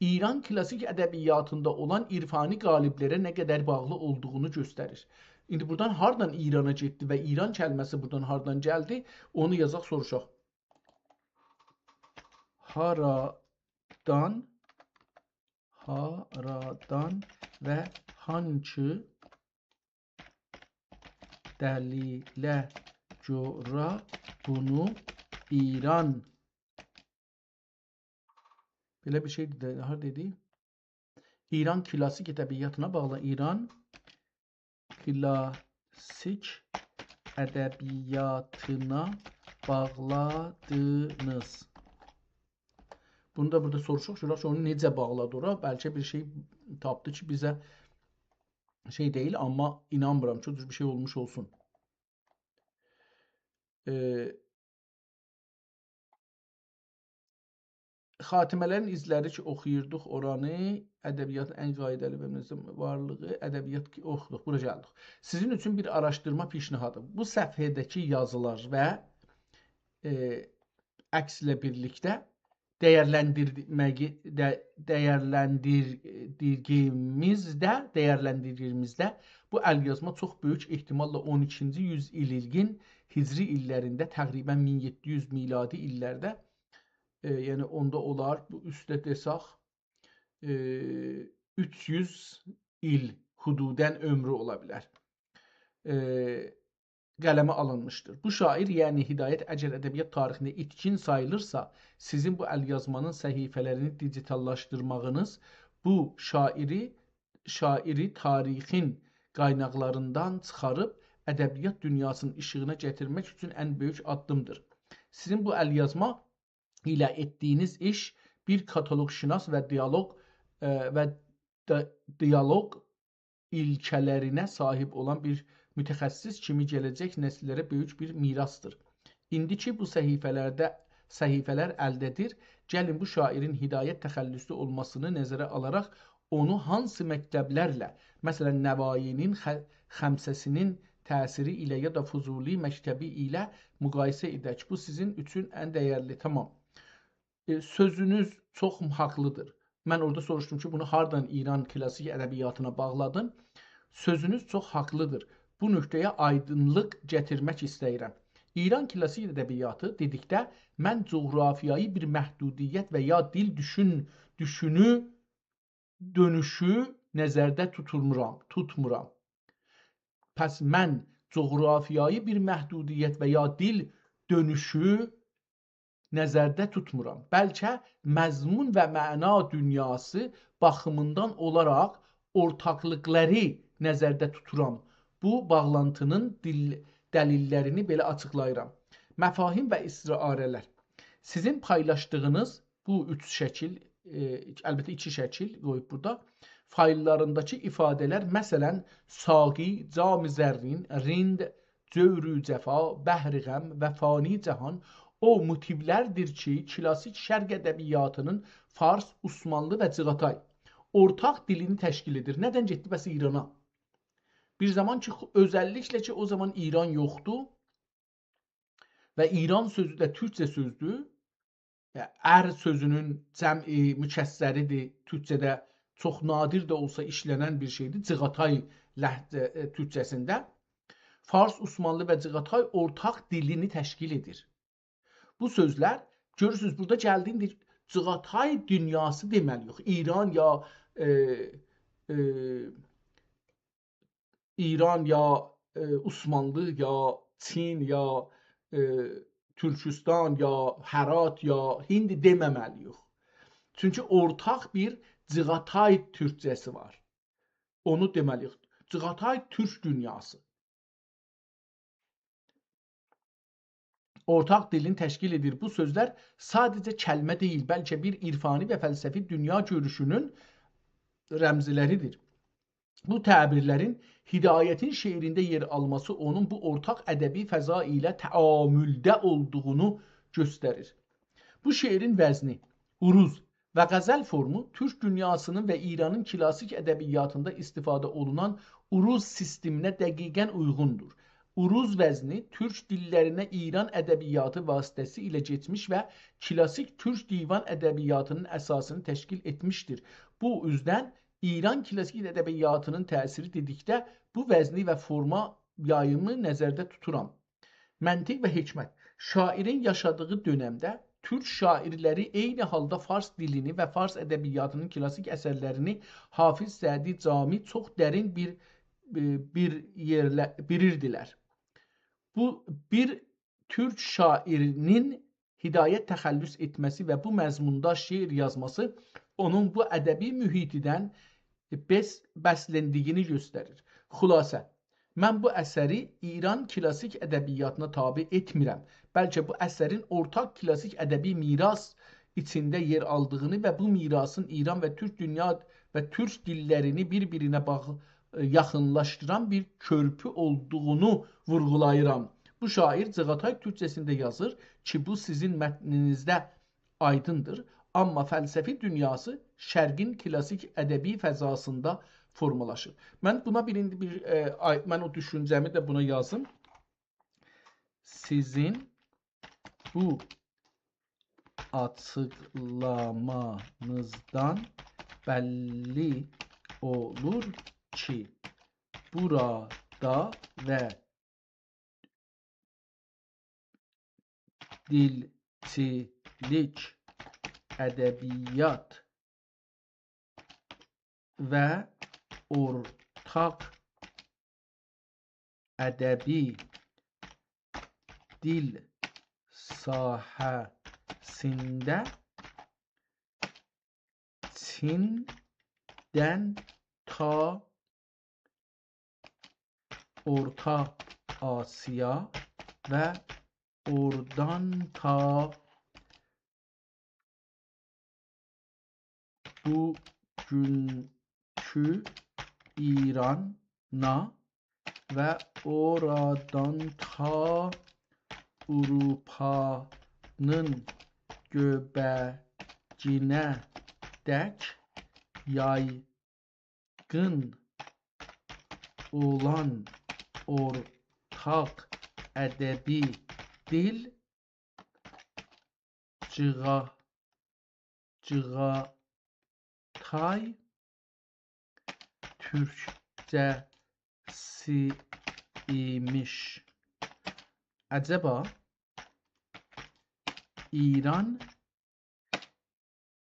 ایران کلاسیک ادبیاتیندا اولان عرفانی قالب‌لره نه قدر باغلی اولدوغونو گؤستریر. ایندی بورادان هاردان ایرانا گئتدی و ایران کلمه‌سی بورادان هاردان گلدی، اونو یازاق، سوروشاق. هارادان، هارادان و هانسی دلیله گؤره بونو ایران، بئله بیر شئی دئدی، هارا دئدی؟ ایران کلاسیک ادبیاتینا باغلی، ایران کلاسیک ادبیاتینا باغلادینیز. بونو دا بورادا سوروشوق، گؤرک کی، اونو نئجه باغلادی اورا؟ بلکه بیر شئی تاپدی کی، بیزه شئی دئییل، آمما اینانمیرام کی، او جور بیر شئی اولموش اولسون. ائ، خاتمه‌لرین ایزلری کی، اوخویوردوق اورانی، ادبیات ان قاعده‌لی و منظم وارلیغی، ادبیات کی، اوخودوق، بورا گلدیک. سیزین اوچون بیر آراشدیرما پیشنهادی. بو صفحه‌ده‌کی یازیلار و، ائ، عکس ایله بیرلیکده دیرلندیرمه‌یی، ده-، دیرلندیردیگیمیزده، دیرلندیردیگیمیزده بو ال‌یازما چوخ بؤیوک احتماللا اون ایکینجی یوز ایللیگین هجری ایللرینده، تقریباً مین یئددی یوز میلادی ایللرده، ائ، یعنی اوندا اولار، بو اوسته دئساخ، ائ، اوچ یوز ایل حدوداً عؤمرو اولا بیلر. ائ، قلمه آلینمیشدیر. بو شاعیر، یعنی هدایت، اگر ادبیات تاریخینده ایتکین ساییلیرسا، سیزین بو ال‌یازمانین صفحه‌لرینی دیجیتاللاشدیرماغینیز بو شاعیری، شاعیری تاریخین قایناقلاریندان چیخاریب ادبیات دونیاسینین ایشیغینا گتیرمک اوچون ان بؤیوک آددیمدیر. سیزین بو ال‌یازما ایله ائتدیگینیز ایش بیر کاتالوگ‌شناس و دیالوگ، ائ، و دی-، دیالوگ ایلکه‌لرینه صاحیب اولان بیر متخصص کیمی گله‌جک نسیللره بؤیوک بیر میراثدیر. ایندی کی، بو صفحه‌لرده، صفحه‌لر الده‌دیر، گلین بو شاعیرین هدایت تخلصو اولماسینی نظره آلاراق اونو هانسی مکتب‌لرله، مثلاً، نوایی‌نین خ-، خمسه‌سی‌نین تأثیری ایله یا دا فضولی مکتبی ایله مقایسه ائدک. بو سیزین اوچون ان دیرلی. تامام. ائ، سؤزونوز چوخ حاقلیدیر. من اورادا سوروشدوم کی، بونو هاردان ایران کلاسیک ادبیاتینا باغلادین؟ سؤزونوز چوخ حاقلیدیر. بو نقطه‌یه آیدینلیق گتیرمک ایسته‌ییرم. ایران کلاسیک ادبیاتی دئدیکده من جغرافیایی بیر محدودیت و یا دیل دوشون-، دوشونو دؤنوشو نظرده توتورمورام، توتمورام. پس من جغرافیایی بیر محدودیت و یا دیل دؤنوشو نظرده توتمورام. بلکه مضمون و معنا دونیاسی باخیمیندان اولاراق اورتاقلیقلاری نظرده توتورام. بو باغلانتی‌نین دیل-، دلیل‌لرینی بئله آچیقلاییرام. مفاهیم و استعاره‌لر. سیزین پایلاشدیغینیز بو اوچ شکیل، ائ، البته، ایکی شکیل قویوب بورادا. فایل‌لارینداکی ایفاده‌لر، مثلاً، ساقی، جام زرین، رند، جور و جفا، بحر غم و فانی جهان، او موتیولردیر کی، کلاسیک شرق ادبیاتی‌نین فارس، عثمانلی و جیغاتای اورتاق دیلینی تشکیل ائدیر. ندن گئتدی بس ایرانا؟ بیر زامان کی، خو-، اؤزللیکله کی، او زامان ایران یوخدور، و ایران سؤزو ده تورکجه سؤزدور. یعنی، ار سؤزونون جمعی، مکسریدیر. تورکجه‌ده چوخ نادر ده اولسا ایشله‌نن بیر شئیدیر. جیغاتای لهجه، ائ، تورکجه‌سینده. فارس، عثمانلی و جیغاتای اورتاق دیلینی تشکیل ائدیر. بو سؤزلر، گؤرورسونوز، بورادا گلدی، ایندی جیغاتای دونیاسی دئمه‌لی‌ییک. ایران یا، ائ، ائ، ایران یا، ائ، عثمانلی یا چین یا، ائ، تورکوستان یا هرات یا هند دئمه‌مه‌لی‌ییک. چونکی اورتاق بیر جیغاتای تورکجه‌سی وار. اونو دئمه‌لی‌ییک. جیغاتای تورک دونیاسی اورتاق دیلین تشکیل ائدیر. بو سؤزلر ساده‌جه کلمه دئییل، بلکه بیر عرفانی و فلسفی دونیا گؤروشونون رمزلری‌دیر. بو تعبیرلرین هدایتین شعرینده یئر آلماسی اونون بو اورتاق ادبی فضا ایله تعاملده اولدوغونو گؤستریر. بو شعرین وزنی، عروض و غزل فورمو تورک دونیاسینین و ایرانین کلاسیک ادبیاتیندا استفاده اولونان عروض سیستمینه دقیقاً اویغوندور. عروض وزنی تورک دیللرینه ایران ادبیاتی واسطه‌سیله کئچمیش و کلاسیک تورک دیوان ادبیاتینین اساسینی تشکیل ائتمیشدیر. بو اوزدن ایران کلاسیک ادبیاتینین تأثیری دئدیکده بو وزنی و فورما یاییمی نظرده توتورام. منطق و حکمت. شاعرین یاشادیغی دؤنمده تورک شاعرلری عینی حالدا فارس دیلینی و فارس ادبیاتینین کلاسیک اثرلرینی حافظ، سعدی، جامی چوخ درین بیر، بیر یئرله، بیلیردیلر. بو بیر تورک شاعرینین هدایت تخلص ائتمه‌سی و بو مضموندا شعر یازماسی اونون بو ادبی محیطدن بس-، بسلندیگینی گؤستریر. خلاصه، من بو اثری ایران کلاسیک ادبیاتینا تابع ائتمیرم، بلکه بو اثرین اورتاق کلاسیک ادبی میراث ایچینده یئر آلدیغینی و بو میراثین ایران و تورک دونیا و تورک دیللرینی بیر-بیرینه باغ-، یاخینلاشدیران بیر کؤرپو اولدوغونو وورغولاییرام. بو شاعر جیغاتای تورکجه‌سینده یازیر کی، بو سیزین متنینیزده آیدیندیر، آمما فلسفی دونیاسی شرقین کلاسیک ادبی فضاسیندا فورمالاشیر. من بونا بیر، ایندی بیر، ائ، آی-، من او دوشونجه‌می ده بونا یازیم. سیزین بو آچیقلامانیزدان بللی اولور کی، بورادا و دیلچیلیک، ادبیات و اورتاق ادبی دیل ساحه‌سینده چیندن تا اورتا آسیا و اورادان تا بوگونکو ایرانا و اورادان تا آوروپانین گؤبه‌گینه‌دک یایغین اولان اورتاق ادبی دیل جیغا-، جیغاتای تورکجه‌سی ایمیش. عجبا ایران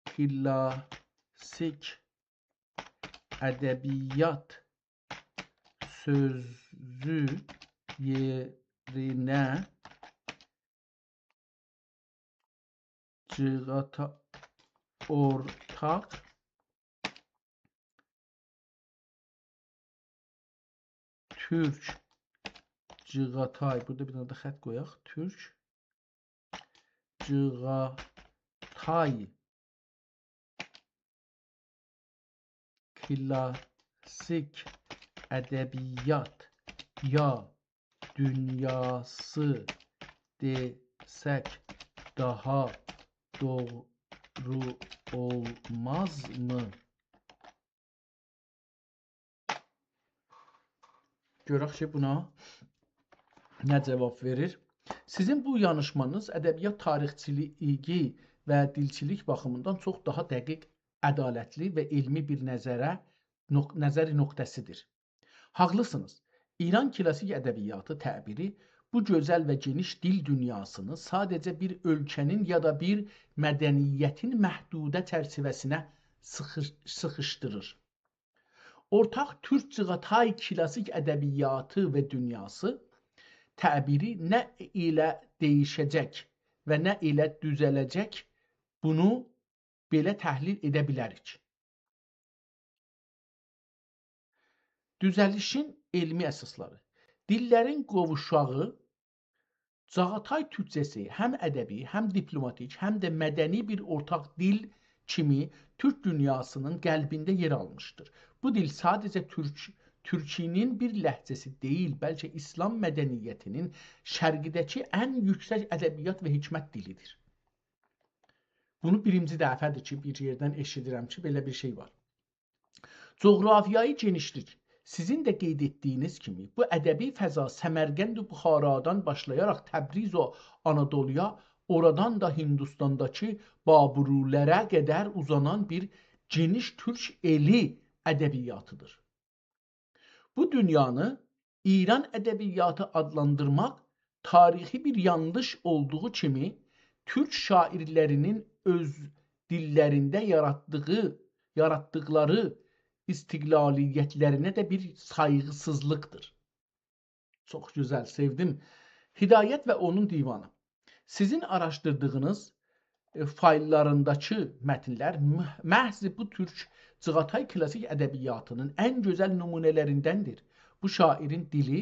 کلاسیک ادبیات سؤزو یئرینه جیغاتا-، اورتاق تورک جیغاتای، بورادا بیر دنه ده خط قویاق. تورک جیغاتای کلاسیک ادبیات یا دونیاسی دئسک داها دوغرو اولمازمی؟ گؤرک کی، بونا نه جاواب وئریر. سیزین بو یانیشمانیز ادبیات تاریخچیلیگی و دیلچیلیک باخیمیندان چوخ داها دقیق، عدالتلی و علمی بیر نظره، نق-، نظر نقطه‌سیدیر. حاقلیسینیز. ایران کلاسیک ادبیاتی تعبیری بو گؤزل و گئنیش دیل دونیاسینی ساده‌جه بیر اؤلکه‌نین یا دا بیر مدنیتین محدوده چرچیوه‌سینه سیخیش-، سیخیشدیریر. اورتاق تورک چیغاتای کلاسیک ادبیاتی و دونیاسی تعبیری نه ائله دییشه‌جک و نه ائله دوزه‌له‌جک، بونو بئله تحلیل ائده بیلریک. دوزه‌لیشین علمی اساسلاری. دیللرین قوووشاغی، چاغاتای تورکجه‌سی هم ادبی، هم دیپلوماتیک، هم ده مدنی بیر اورتاق دیل کیمی تورک دونیاسینین قلبینده یئر آلمیشدیر. بو دیل ساده‌جه تورک، تورکی‌نین بیر لهجه‌سی دئییل، بلکه ایسلام مدنیتی‌نین شرقده‌کی ان یوکسک ادبیات و حکمت دیلیدیر. بونو بیرینجی دفعه‌دیر کی، بیر یئردن ائشیدیرم کی، بئله بیر شئی وار. جغرافیایی گئنیشلیک. سیزین ده قید ائتدیگینیز کیمی، بو ادبی فضا سمرقند و بخارادان باشلایاراق تبریز و آنادولویا، اورادان دا هیندوستانداکی بابورلره قدر اوزانان بیر گئنیش تورک ائلی ادبیاتیدیر. بو دونیانی ایران ادبیاتی آدلاندیرماق تاریخی بیر یانلیش اولدوغو کیمی، تورک شاعیرلری‌نین اؤز دیللرینده یاراتدیغی، یاراتدیقلاری استقلالیتلرینه ده بیر سایغیسیزلیقدیر. چوخ گؤزل، سئودیم. هدایت و اونون دیوانی. سیزین آراشدیردیغینیز، ائ، فایللارینداکی متنلر مح-، محض بو تورک چیغاتای کلاسیک ادبیاتی‌نین ان گؤزل نمونه‌لریندندیر. بو شاعیرین دیلی،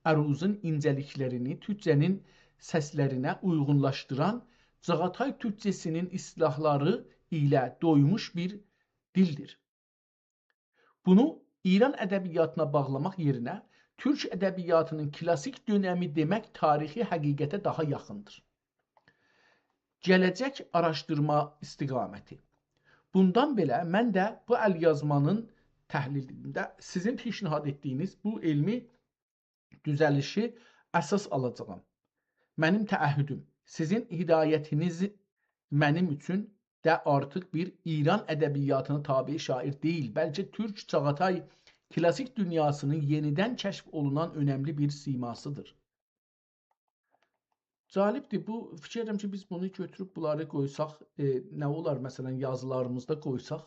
عروضون اینجه‌لیکلرینی تورکجه‌نین سسلرینه اویغونلاشدیران، چیغاتای تورکجه‌سی‌نین اصطلاحلاری ایله دویموش بیر دیلدیر. بونو ایران ادبیاتینا باغلاماق یئرینه تورک ادبیاتی‌نین کلاسیک دؤنمی دئمک تاریخی حقیقته داها یاخیندیر. گله‌جک آراشدیرما استقامتی. بوندان بئله، من ده بو ال‌یازمانین تحلیلینده سیزین پیشنهاد ائتدیگینیز بو علمی دوزه‌لیشی اساس آلاجاغام. منیم تعهدوم، سیزین هدایتینیز منیم اوچون ده آرتیق بیر ایران ادبیاتینا تابع شاعیر دئییل، بلکه تورک چاغاتای کلاسیک دونیاسی‌نین یئنیدن کشف اولونان اؤنملی بیر سیماسیدیر. جالبدیر. بو، فیکیر ائدیرم کی، بیز بونو گؤتوروب بونلاری قویساق، ائ، نه اولار، مثلا، یازیلاریمیزدا قویساق،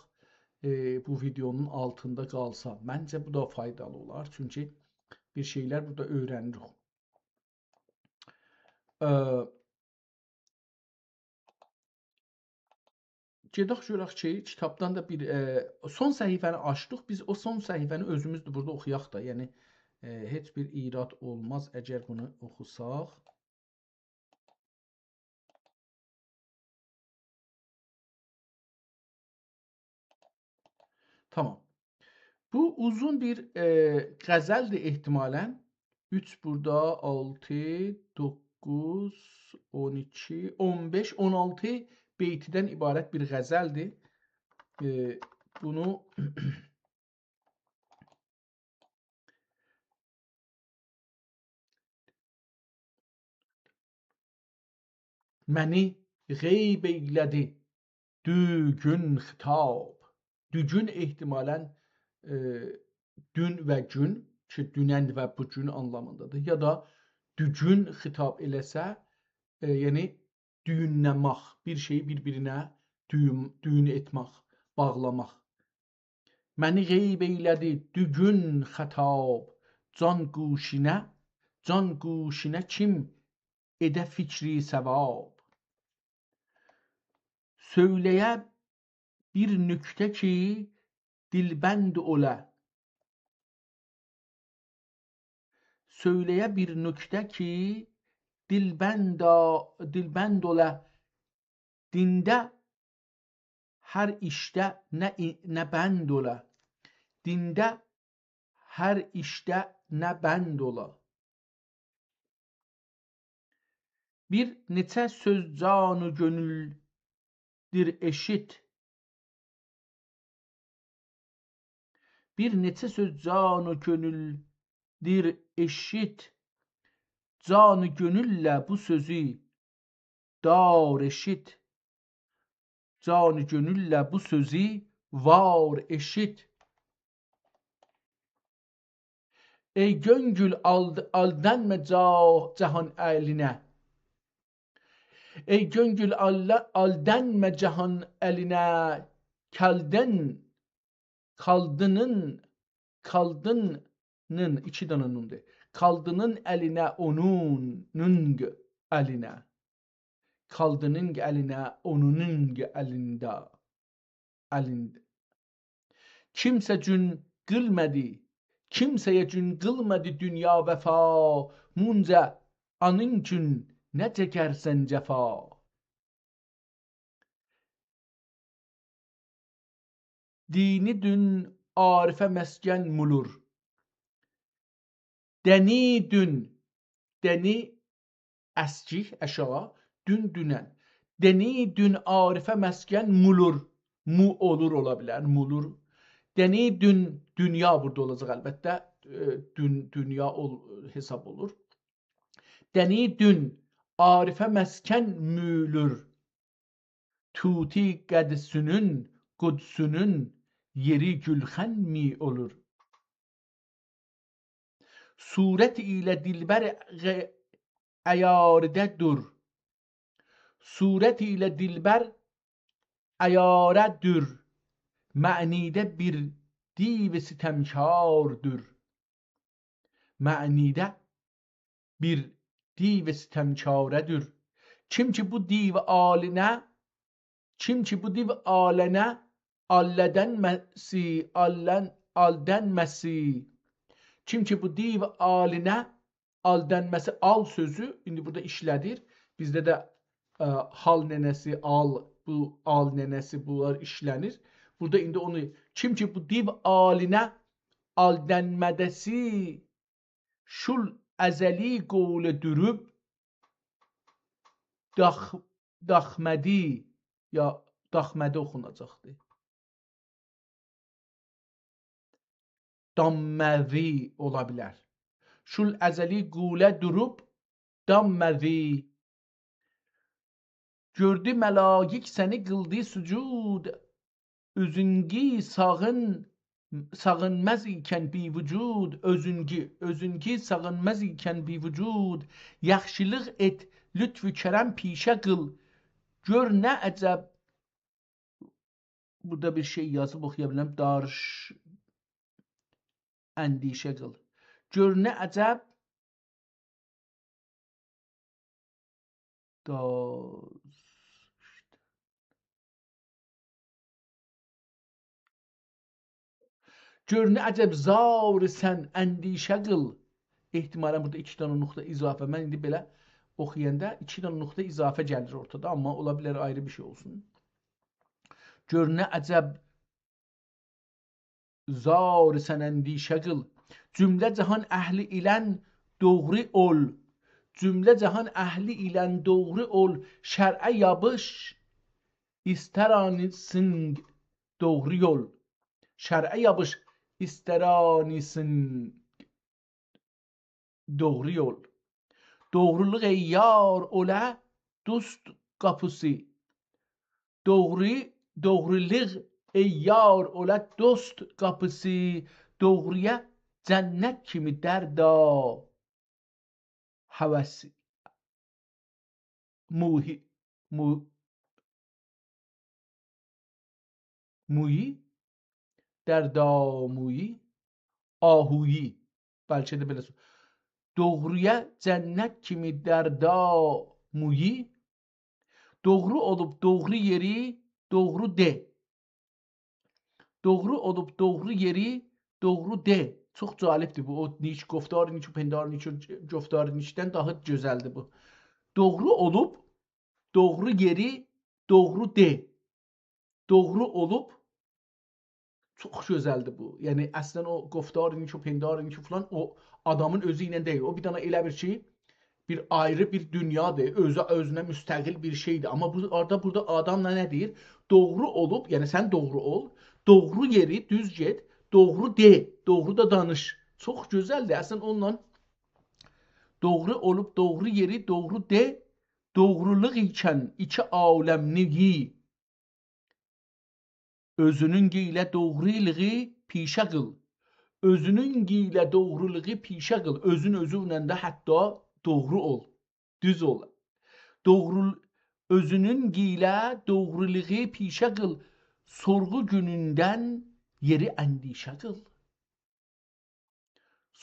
ائ، بو ویدئونون آلتیندا قالسا، منجه بو دا فایدالی اولار. چونکی بیر شئیلر بورادا اؤیرنیریک. ائ، گئدک گؤرک کی، کیتابدان دا بیر، ائ، سون صفحه‌نی آچدیق. بیز او سون صفحه‌نی اؤزوموز ده بورادا اوخویاق دا. یعنی، ائ، هئچ بیر ایراد اولماز اگر بونو اوخوساق. تامام. بو اوزون بیر، ائ، غزلدیر احتمالا. اوچ بورادا، آلتی، دوققوز، اون ایکی، اون بئش، اون آلتی بیتدن عبارت بیر غزلدیر. ائ، بونو منی غیب ائیله‌دی دوگون خطاب. دوگون احتمالا، ائ، دون و گون، کی، دونن و بو گون آنلامیندادیر. یا دا دوگون خطاب ائله‌سه، ائ، یعنی دویونله‌مک، بیر شئیی بیر-بیرینه دویون، دویون ائتمک، باغلاماق. منی غیب ائیله‌دی دوگون خطاب، جان گوشینه، جان گوشینه کیم ائده فکری صواب. سؤیله‌یه بیر نکته کی، دلبند اولا. سؤیله‌یه بیر نکته کی، دلبند آ-، دلبند اولا. دینده هر ایشده نه ای-، نه بند اولا. دینده هر ایشده نه بند اولا. بیر نئچه سؤز جان و گؤنولدور ائشیت. بیر نئچه سؤز جان و گؤنولدور ائشیت. جان و گؤنولله بو سؤزو دار ائشیت. جان و گؤنولله بو سؤزو وار ائشیت. ای گؤنگول، آلد-، آلدانما جا-، جهان الینه. ای گؤنگول، آلدا-، آلدانما جهان الینه. کالدین، کالدینین، کالدینین، ایکی دنه نوندور. کالدینین الینه، اونونون الینه. کالدینین الینه، اونونون الینده. الینده. کیمسه گون قیلمادی، کیمسه‌یه گون قیلمادی دونیا وفا، مونجا آنین گون نه چکرسن جفا. دینی دون عارفه مسکن مولور. دنی دون، دنی اسکیک، آشاغی، دون، دونن. دنی دون عارفه مسکن مولور. مو اولور، اولا بیلر، مولور. دنی دون، دونیا بورادا اولاجاق البته. ائ، دون، دونیا اول-، حساب اولور. دنی دون عارفه مسکن مولور. طوطی قدسونون، قدسونون یئری گولخن می اولور. صورت ایله دلبر غ-، عیارده دور. صورت ایله دلبر عیاره دور. معنیده بیر دیو ستمکاردور. معنیده بیر دیو ستمکاره‌دیر. کیم کی بو دیو عالینه، کیم کی بو دیو عالینه آلدانماسی، آلدان-، آلدانماسی. کیم کی بو دیو عالینه آلدانماسی، آل سؤزو ایندی بورادا ایشله‌دیر. بیزده ده، ائ، حال ننه‌سی، آل، بو آل ننه‌سی، بونلار ایشله‌نیر. بورادا ایندی اونو، کیم کی بو دیو عالینه آلدانماداسی، شول ازلی قوله دوروب، داخ-، داخمدی، یا داخمدی اوخوناجاقدی. دامموی اولا بیلر. شول ازلی قوله دوروب، دامموی. گؤردو ملائک سنی قیلدی سجود، اؤزونگی ساغین-، ساغینماز ایکن بی وجود، اؤزونگی، اؤزونگی ساغینماز ایکن بی وجود، یاخشیلیق ائت، لطف و کرم پیشه قیل. گؤر نه عجب، بورادا بیر شئی یازیب، اوخویا بیلمیرم. دارش اندیشه قیل. گؤر نه عجب، دا-، گؤر نه عجب زاری سن اندیشه قیل. احتمالاً بورادا ایکی دنه نقطه اضافه. من ایندی بئله اوخویاندا ایکی دنه نقطه اضافه گلیر اورتادا، آمما اولا بیلر آیری بیر شئی اولسون. گؤر نه عجب زاری سن اندیشه قیل. جمله جهان اهلی ایلن دوغرو اول. جمله جهان اهلی ایلن دوغرو اول. شرعه یاپیش، ایستر آنیسین دوغرو یول. شرعه یاپیش، ایستر آنیسین دوغرو یول. دوغرولوق ای یار اوله دوست قاپیسی. دوغرو، دوغرولوق ای یار اوله دوست قاپیسی. دوغرویا جنت کیمی دردا هوسی. موهی، مو-، مویی، دردا مویی، آهویی. بلکه ده بئله سو-، دوغرویا جنت کیمی دردا مویی، دوغرو اولوب دوغرو یئری دوغرو دئ. دوغرو اولوب دوغرو یئری دوغرو دئ. چوخ جالبدیر بو. او نیک، گفتار نیک و پندار نیک، گفتار نیکدن داها گؤزلدیر بو. دوغرو اولوب دوغرو یئری دوغرو دئ. دوغرو اولوب، چوخ گؤزلدیر بو. یعنی، اصلاً او گفتار نیک و پندار نیک فلان، او آدامین اؤزو ایله دئییل. او بیر دنه ائله بیل کی، بیر آیری بیر دونیادیر، اؤزو اؤزونه مستقل بیر شئیدیر. آمما بو آرادا، بورادا آدام نه، نه دئییر؟ دوغرو اولوب، یعنی سن دوغرو اول، دوغرو یئری دوز گئت، دوغرو دئ، دوغرو دا دانیش. چوخ گؤزلدیر. اصلاً اونونلا دوغرو اولوب، دوغرو یئری دوغرو دئ، دوغرولوق ایکن ایکی عالملیگی، اؤزونون ایله دوغرولوغو پیشه قیل. اؤزونون گیله دوغرولوغو پیشه قیل. اؤزون اؤزونله ده حتی دوغرو اول، دوز اول. دوغرو، اؤزونون گیله دوغرولوغو پیشه قیل. سورغو گونوندن یئری اندیشه قیل.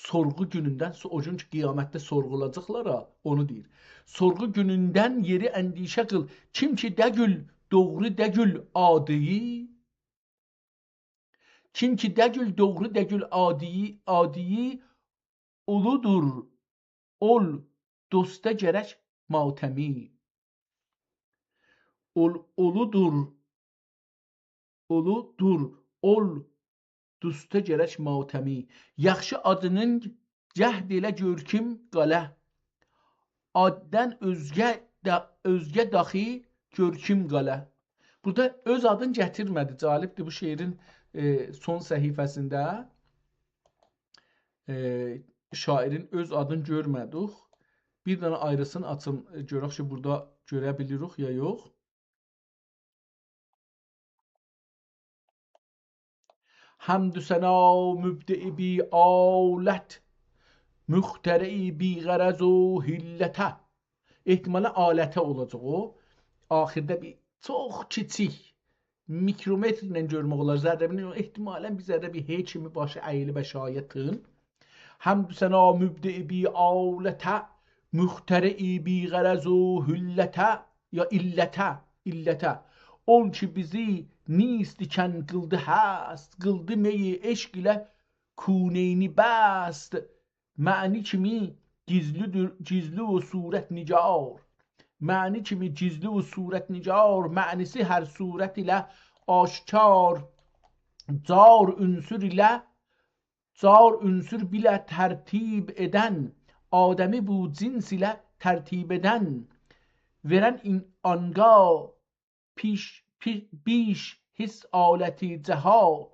سورغو گونوندن، سو-، او گون کی، قیامتده سورغولاجاقلار ها، اونو دئییر. سورغو گونوندن یئری اندیشه قیل. کیم کی دئگیل، دوغرو دئگیل آدیی، کیم کی دئگیل، دوغرو دئگیل آدیی، آدیی، اولودور، اول دوستا گرک ماتمی. اول، اولودور، اولودور، اول دوستا گرک ماتمی. یاخشی آدینین جهد ائله گؤرکوم قالا. آددان اؤزگه ده، اؤزگه داخی گؤرکوم قالا. بورادا اؤز آدینی گتیرمه‌دی. جالبدیر، بو شعرین، ائ، سون صفحه‌سینده، ائ، شاعرین اؤز آدینی گؤرمه‌دیک. بیر دنه آیریسینی آچیم، ائ، گؤرک کی، بورادا گؤره بیلیریک یا یوخ. حمد و ثنا مبدع بی آلت، مخترع بی غرض و حیلته. احتمالا آلته اولاجاق او. آخیردا بیر چوخ کیچیک، میکرومتر ایله گؤرمک اولار. ذره‌بینی، احتمالا بیر ذره بیر هی کیمی باشی اییلیب آشاغییا تین. حمد و ثنا مبدع بی آلته، مخترع بی غرض و حیلته، یا علته، علته. اول کی بیزی نیست کن قیلدی هست، قیلدی می عشق ایله کونینی بست. معنی کیمی گیزلی‌دیر، گیزلی و صورت‌نگار. معنی کیمی گیزلی و صورت‌نگار، معنی‌سی هر صورت ایله آشکار. جار عنصر ایله، جار عنصر بیله ترتیب ائدن، آدمی بو جنس ایله ترتیب ائدن، وئرن این، آنگاه پیش، پی-، بیش حس آلتی جهات.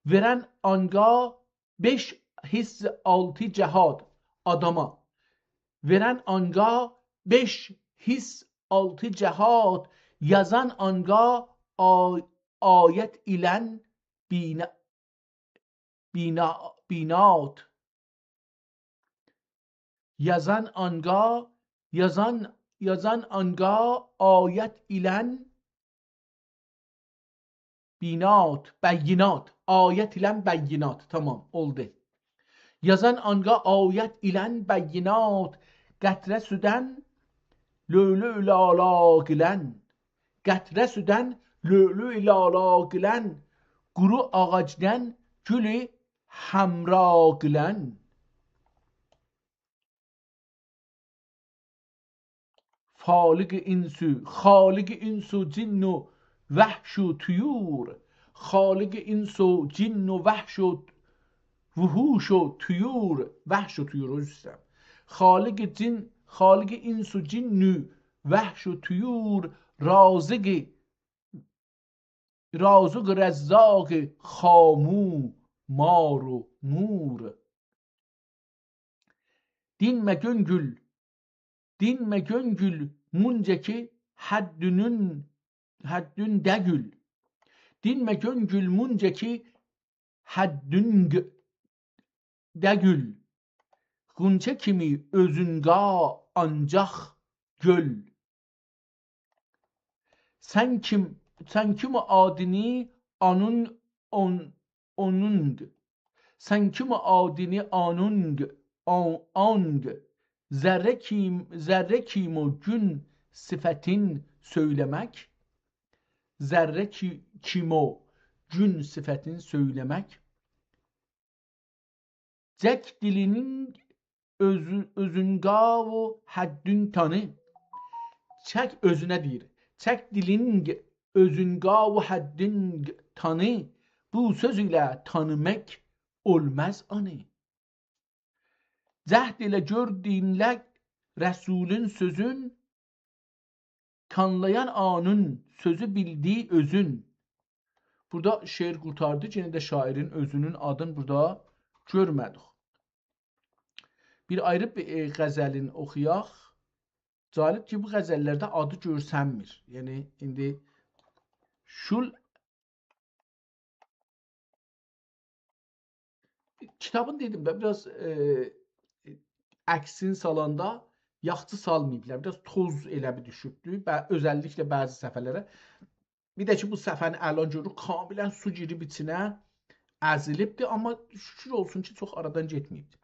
وئرن آنگاه بئش حس آلتی جهات آداما. وئرن آنگاه بئش حس آلتی جهات. یازان آنگاه آ-، آیت ایلن بینا-، بینا-، بینات. یازان آنگاه، یازان، یازان آنگاه آیت ایلن بینات، بینات، آیت ایلن بینات. تمام، اولدو. یازان آنگاه آیت ایلن بینات، قطره سودن لؤلؤ لالا قیلن. قطره سودن لؤلؤ لالا قیلن، قورو آغاجدان گول حمرا قیلن. فالق انس و، خالق انس و جن و وحش و طیور. خالق انس و جن و وحش و وحوش و طیور. وحش و طیور، عذر ایسته‌ییرم. خالق جن، خالق انس و جن و وحش و طیور، رازق، رازق رزاق خامو مار و مور. دینمه گؤنگول، دینمه گؤنگول مونجه کی حدّونون، حدّون دئگیل. دینمه گؤنگول مونجه کی حدّون گ-، دئگیل. غنچه کیمی اؤزون قا آنجاق گؤل. سن کیم، سن کیم آدینی آنون، اون، اونونگ. سن کیم آدینی آنونگ، آن، آنگ. ذره کیم، ذره کیم و گون صفتین سؤیله‌مک. ذره کی، کیم و گون صفتین سؤیله‌مک. چک دیلینین اؤزو، اؤزون قا و حدّون تانی. چک اؤزونه دئییر. چک دیلینین اؤزون قا و حدّون تانی. بو سؤز ایله تانیماق اولماز آنی. جهد ائله گؤر، دینله رسولون سؤزون، تانلایان آنون سؤزو بیلدی اؤزون. بورادا شعر قورتاردی. یئنه ده شاعرین اؤزونون آدینی بورادا گؤرمه‌دیک. بیر آیری بیر، ائ، غزلین اوخویاق. جالب کی، بو غزللرده آدی گؤرسنمیر. یعنی، ایندی شول، کیتابین، دئدیم ده، بیر آز، ائ، عکسینی سالاندا یاخشی سالماییبلار. بیر آز توز ائله بیر دوشوبدو. بع-، اؤزللیکله بعضی صفحه‌لره. بیر ده کی، بو صفحه‌نی الان گؤروروک، کاملاً سو گیریب ایچینه، ازیلیبدیر. آمما شوکور اولسون کی، چوخ آرادان گئتمه‌ییبدیر.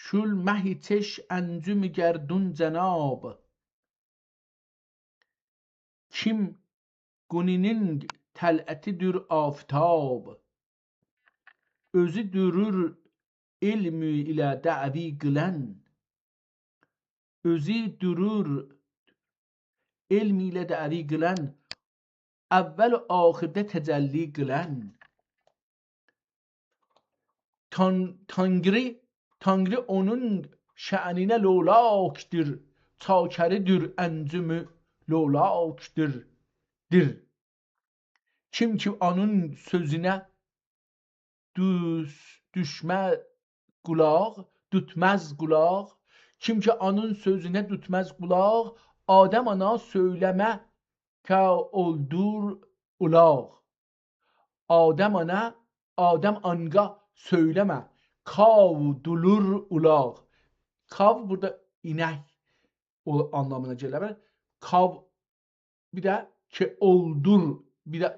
شول مه چش انجم گردون جناب، کیم گونینین طلعتی‌دیر آفتاب. اؤزو دورور علم ایله دعوی قیلن، اؤزو دورور علم ایله دعوی قیلن، اول و آخیرده تجلی قیلن. تان-، تانری، تانری اونون شأنینه لولاکدیر، چاکری‌دیر انجم لولاکدیر، دیر. کیم کی اونون سؤزونه دوش-، دوشمه قولاق، توتماز قولاق. کیم کی اونون سؤزونه توتماز قولاق، آدم آنا سؤیله‌مه کاو اولدور اولاق. آدم آنا، آدم آنگا سؤیله‌مه کاو دولور اولاق. کاو بورادا اینک او آنلامینا گله بیلر. کاو بیر ده کی اولدور، بیر ده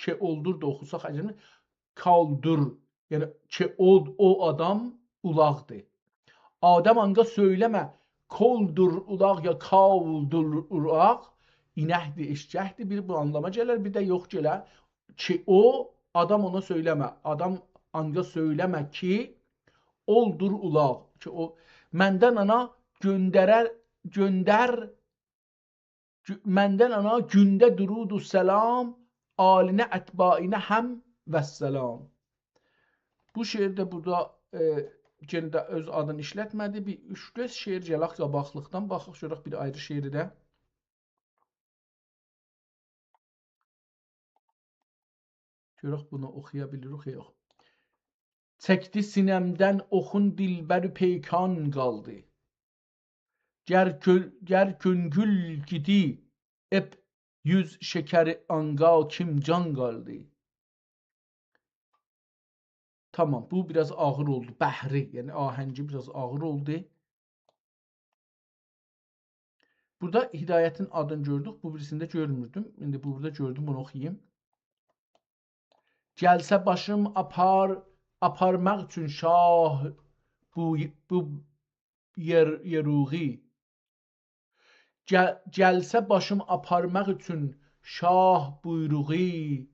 کی اولدور دا اوخوساق عجبی، کالدور. یعنی کی اولد، او آدام اولاقدیر. آدم آنگا سؤیله‌مه کولدور اولاق یا کاولدور اولاق، اینکدیر، ائششکدیر، بیر بو آنلاما گلر، بیر ده یوخ گلر. کی او، آدام اونا سؤیله‌مه، آدام آنگا سؤیله‌مه کی اولدور اولاق. کی او، مندن آنا گؤندرر، گؤندر گو-، مندن آنا گونده درود و سلام، آلینه، اتباعینه هم والسلام. بو شعرده بورادا، ائ، یئنه ده اؤز آدینی ایشلتمه‌دی. بیر اوچ-دؤرد شعر گلک قاباقلیقدان، باخاق گؤرک بیر آیری شعری ده. گؤرک بونو اوخویا بیلیریک، یوخ. چکدی سینه‌مدن اوخون، دلبر پیکان قالدی. گر گؤ-، گر گؤنگول گیدی، ائپ یوز شکری آنگا کیم جان قالدی. تامام، بو بیر آز آغیر اولدو. بحری، یعنی آهنگی بیر آز آغیر اولدو. بورادا هدایتین آدینی گؤردوک، بو بیریسینی ده گؤرموردوم. ایندی بورادا گؤردوم، بونو اوخویوم. گلسه باشیم آپار، آپارماق اوچون شاه بو، بو یئر، یئروغی. گل-، گلسه باشیم آپارماق اوچون شاه بویروغی،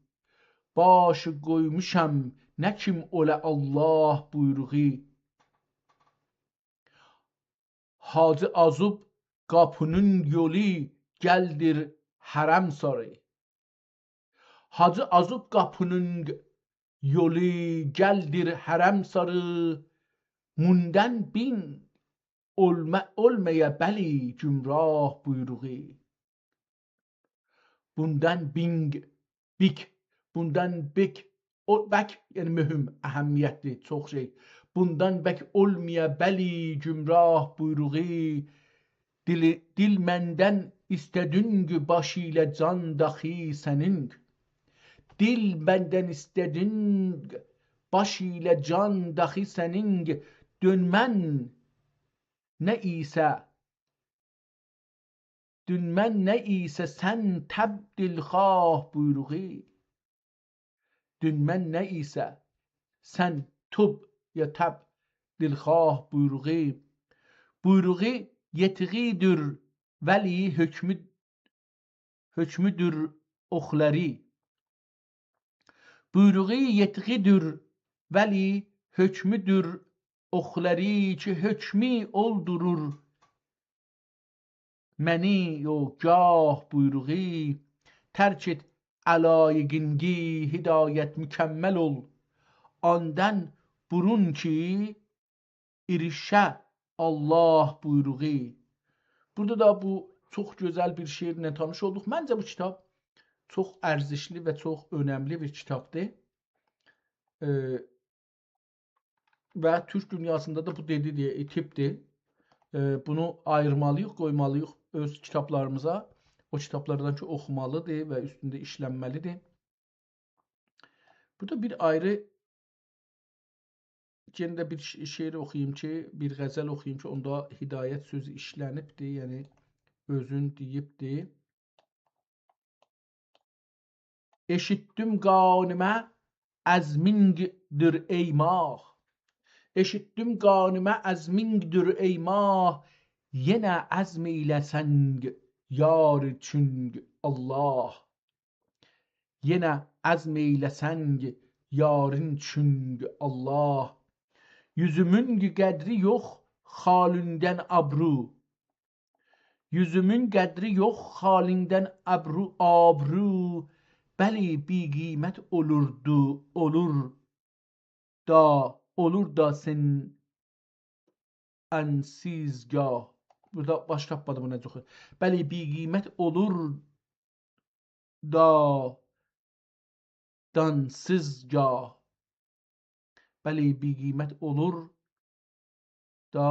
باشی قویموشام نه کیم اولا الله بویروغی. حاجی آزوب قاپینین یولو گلدیر حرم ساری. حاجی آزوب قاپینین یولو گلدیر حرم ساری، موندن بین اولما-، اولمایا بلی گمراه بویروغی. بوندان بینگ، بیک، بوندان بیک، او، بک، یعنی مهم، اهمیتلی، چوخ شئی. بوندان بک اولمایا بلی گمراه بویروغی، دیل، دیل مندن ایسته‌دینگ باش ایله جان داخی سنینگ. دیل مندن ایسته‌دینگ باش ایله جان داخی سنینگ، دؤنمن نه ایسه دونمن نه ایسه سن تب دلخواه بویروغی. دونمن نه ایسه سن توب یا تب دلخواه بویروغی. بویروغی یئتیغی‌دیر ولی حؤکمو، حؤکمودور اوخلاری. بویروغو یئتیغی‌دیر، ولی حؤکمودور اوخلاری کی، حؤکمو اولدورور منی و گاه بویروغو. ترک ائت علایقینگی، هدایت مکمل اول، آندان بورون کی، ایریشه الله بویروغو. بورادا دا بو چوخ گؤزل بیر شعرله تانیش اولدوق. منجه بو کیتاب چوخ ارزشلی و چوخ اؤنملی بیر کیتابدیر. ائ، و تورک دونیاسیندا دا بو دئدی دئیه ایتیبدیر. ائ، بونو آییرمالی‌ییق، قویمالی‌ییق اؤز کیتابلاریمیزا. او کیتابلاردان کی، اوخومالی‌دیر و اوستونده ایشلنمه‌لی‌دیر. بورادا بیر آیری یئنه ده بیر ش-، شعر اوخویوم کی، بیر غزل اوخویوم کی، اوندا هدایت سؤزو ایشله‌نیبدیر، یعنی اؤزون دئییبدیر. ائشیتدیم قانیمه عزمینگدیر ای ماه. ائشیتدیم قانیمه عزمینگدیر ای ماه. یئنه عزم ائیله‌سنگ یار اوچون الله. یئنه عزم ائیله‌سنگ یارین اوچون الله. یوزومون قدری یوخ خالیندن آبرو. یوزومون قدری یوخ خالیندن آبرو، آبرو. بلی، بی‌قیمت اولوردو، اولور دا، اولور دا سن انسیزگاه. بورادا باش تاپمادیم، بو نه چوخ. بلی، بی‌قیمت اولور دا دانسیزگاه. بلی، بی‌قیمت اولور دا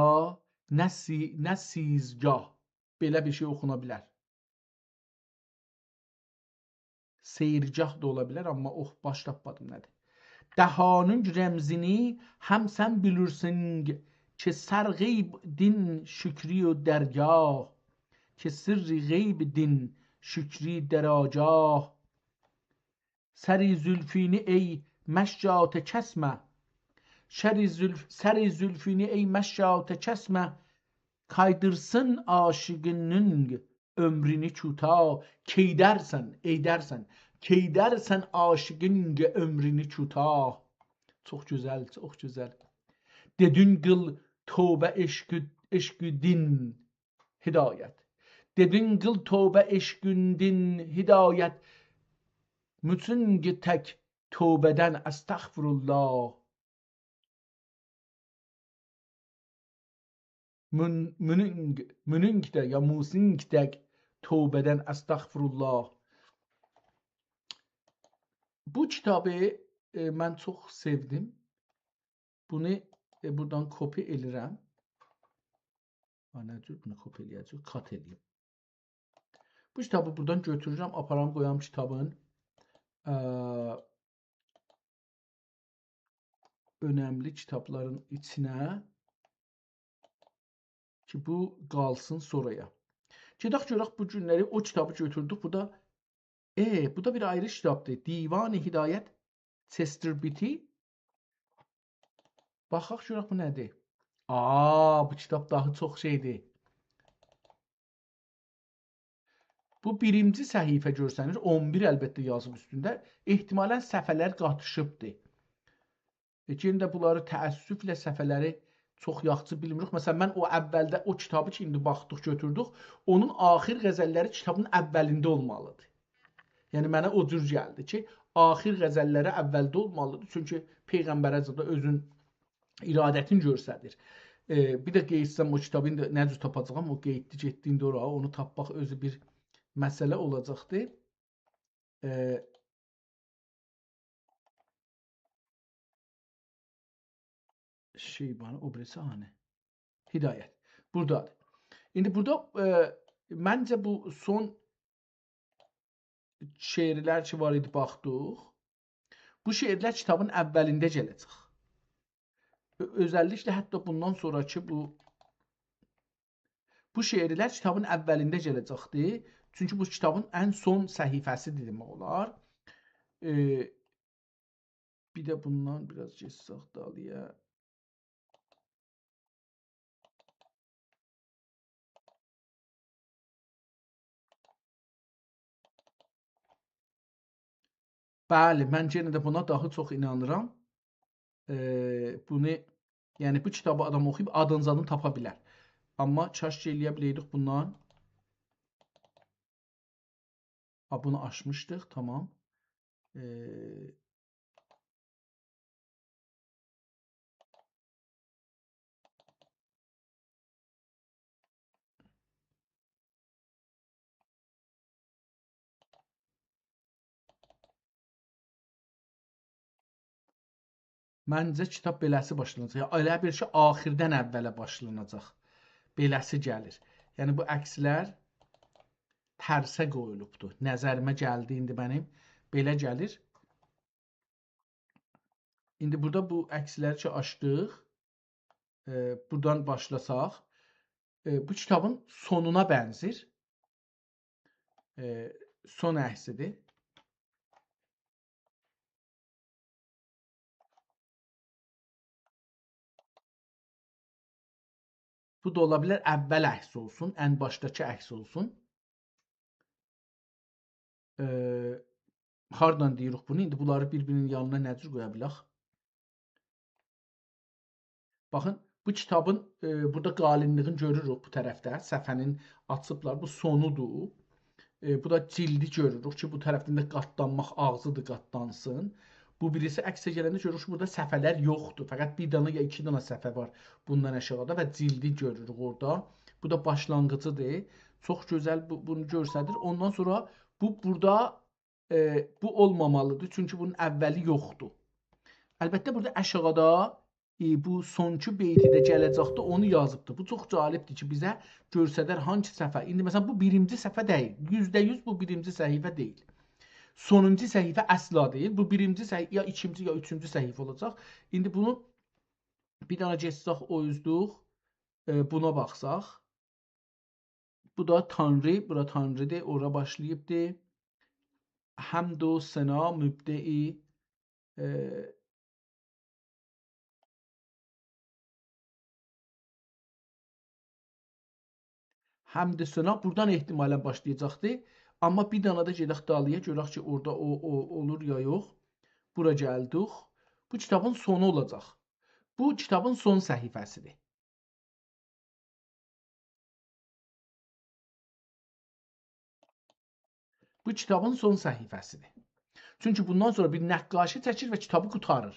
نسی-، نسیزگاه. بئله بیر شئی اوخونا بیلر. سئیرگاه دا اولا بیلر، آمما اوخ، باش تاپمادیم نه‌دیر. دهانین رمزینی هم سن بیلیرسن کی، سر غیبدین شکری و درگاه، کی سر غیبدین شکری درگاه. سر زلفینی ای مشاطه کسمه، سر زلف-، سر زلفینی ای مشاطه کسمه، کایدیرسین عاشیقینین عؤمرونو کوتاه، کئیدرسن، ائیدرسن، کئیدرسن عاشیقین عؤمرونو کوتاه. چوخ گؤزل، چوخ گؤزل. دئدین قیل توبه عشق، عشق دین هدایت. دئدین قیل توبه عشق دین هدایت. مونونگ تک توبه‌دن استغفرالله. مون-، مونونگ، مونونگ ده، یا موسینگ ده توبه‌دن استغفرالله. بو کیتابی، ائ، من چوخ سئودیم. بونو، ائ، بورادان کپی ائله‌ییرم. ها، نه جور بونو کپی ائله‌یه‌جک؟ کات ائله‌ییم. بو کیتابی بورادان گؤتورورم، آپارام، قویام کیتابین، ا، اؤنملی کیتابلارین ایچینه کی، بو قالسین سونرایا. گئدک گؤرک بو گونلری او کیتابی گؤتوردوک. بو دا، ائ، بو دا بیر آیری کیتابدیر. دیوان هدایت چستر بیتی. باخاق گؤرک بو نه‌دیر؟ آ، بو کیتاب داها چوخ شئیدیر. بو بیرینجی صفحه گؤرسنیر، اون بیر البته یازیب اوستونده. احتمالاً صفحه‌لر قاتیشیبدیر. ائ، یئنه ده بونلاری تأسفله صفحه‌لری چوخ یاخشی بیلمیریک. مثلاً، من او اولده او کیتابی کی، ایندی باخدیق، گؤتوردوک، اونون آخر غزللری کیتابین اولینده اولمالیدیر. یعنی، منه او جور گلدی کی، آخر غزللری اولده اولمالیدیر. چونکی پیغمبر حضرت اؤزون ارادتین گؤستریر. ائ، بیر ده قئییتسم او کیتابی ایندی نه جور تاپاجاغام، او قئییتدی گئتدی ایندی اورا، اونو تاپماق اؤزو بیر مسئله اولاجاقدیر. ائ، شیبانی، او بیریسی هانی؟ هدایت. بورادادیر. ایندی بورادا، ائ، منجه بو سون شعرلر کی وار ایدی، باخدیق. بو شعرلر کیتابین اولینده گله‌جک. اؤ-، اؤزللیکله حتی بوندان سونراکی بو، بو شعرلر کیتابین اولینده گله‌جکدیر. چونکی بو کیتابین ان سون صفحه‌سیدیر دئمک اولار. ائ، بیر ده بوندان بیر آز گئچسک دالییا. بلی، من یئنه ده بونا داها چوخ اینانیرام. ائ، بونو، یعنی بو کیتابی آدام اوخویوب آدین زادینی تاپا بیلر. آمما کاش کی ائلیه بیلئیدیک بوندان. ها، بونو آچمیشدیق، تامام. ائ، منجه کیتاب بئله‌سی باشلاناجاق. یا، ائله بیل کی، آخیردن اوّله باشلاناجاق. بئله‌سی گلیر. یعنی، بو عکسلر ترسه قویولوبدور. نظریمه گلدی ایندی منیم. بئله گلیر. ایندی بورادا بو عکسلری کی آچدیق، ائ، بورادان باشلاساق، ائ، بو کیتابین سونونا بنزیر. ائ، سون عکسیدیر. بو دا اولا بیلر اول عکس اولسون، ان باشداکی عکس اولسون. ائ، هاردان دئییریک بونو؟ ایندی بونلاری بیر-بیرینین یانینا نه جور قویا بیلک؟ باخین، بو کیتابین، ائ، بورادا قالینلیگینی گؤروروک بو طرفده. صفحه‌نین آچیبلار. بو سونودور. ائ، بو دا جیلدی گؤروروک کی، بو طرفدن ده قاتلانماق، آغزیدیر، قاتلانسین. بو بیریسی عکسه گلنده گؤروروک کی، بورادا صفحه‌لر یوخدور. فقط بیر دانا یا ایکی دانا صفحه وار بوندان آشاغیدا و جیلدی گؤروروک اورادا. بو دا باشلانغیجیدیر. چوخ گؤزل بو، بونو گؤستریر. اوندان سونرا بو بورادا، ائ، بو اولمامالیدیر، چونکی بونون اولی یوخدور. البته، بورادا آشاغیدا، ائ، بو سونکی بیتی ده گله‌جکدیر، اونو یازیبدیر. بو چوخ جالبدیر کی، بیزه گؤسترر هانسی صفحه. ایندی، مثلا، بو بیرینجی صفحه دئییل. یوزده یوز بو بیرینجی صفحه دئییل. سونونجو صفحه اصلا دئییل. بو بیرینجی صفحه، یا ایکینجی، یا اوچونجو صفحه اولاجاق. ایندی بونو بیر دانا گئتسک او اوزلوک، ائ، بونا باخساق. بو دا تانری، بورا تانری‌دیر، اورا باشلاییبدی. حمد و ثنا مبدعی، ائ، حمد ثنا بورادان احتمالا باشلایاجاقدی. آمما بیر دانا دا گئدک دالییا، گؤرک کی، اورادا او، او اولور یا یوخ. بورا گلدیک. بو کیتابین سونو اولاجاق. بو کیتابین سون صفحه‌سیدیر. بو کیتابین سون صفحه‌سیدیر. چونکی بوندان سونرا بیر نقاشی چکیر و کیتابی قوتاریر.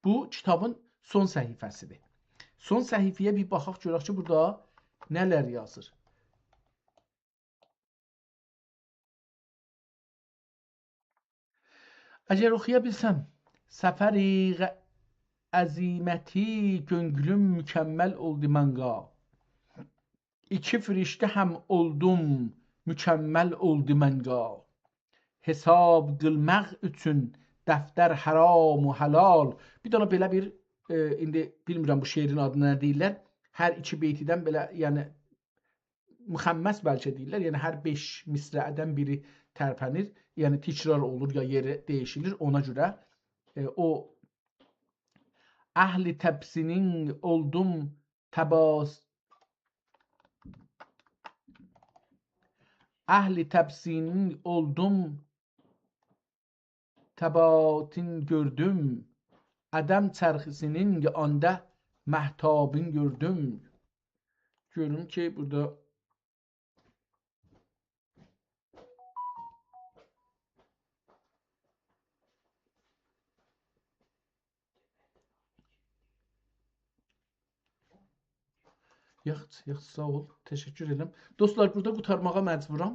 بو کیتابین سون صفحه‌سیدیر. سون صفحه‌یه بیر باخاق، گؤرک کی، بورادا نه‌لر یازیر. اگر اوخویا بیلسم، سفری غ-، عزیمتی، گؤنگلوم مکمل اولدو منقا. ایکی فرشته هم اولدوم، مکمل اولدو منقا. حساب قیلماق اوچون دفتر حرام و حلال. بیر دانا بئله بیر، ائ، ایندی بیلمیرم بو شعرین آدینا نه دئییرلر. هر ایکی بیتیدن بئله، یعنی، مخمس بلکه دئییرلر. یعنی، هر بئش مصرعدن بیری ترپنیر. یعنی، تکرار اولور، یا یئری دییشیلیر. اونا گؤره، ائ، او اهل تبسینین اولدوم تباس-، اهل تبسینین اولدوم تباتین گؤردوم، عدم چرخی‌سینین آندا مهتابین گؤردوم. گؤروم کی، بورادا یاخشی، یاخشی، ساغ اول. تشکر ائدیرم. دوستلار، بورادا قوتارماغا مجبورام.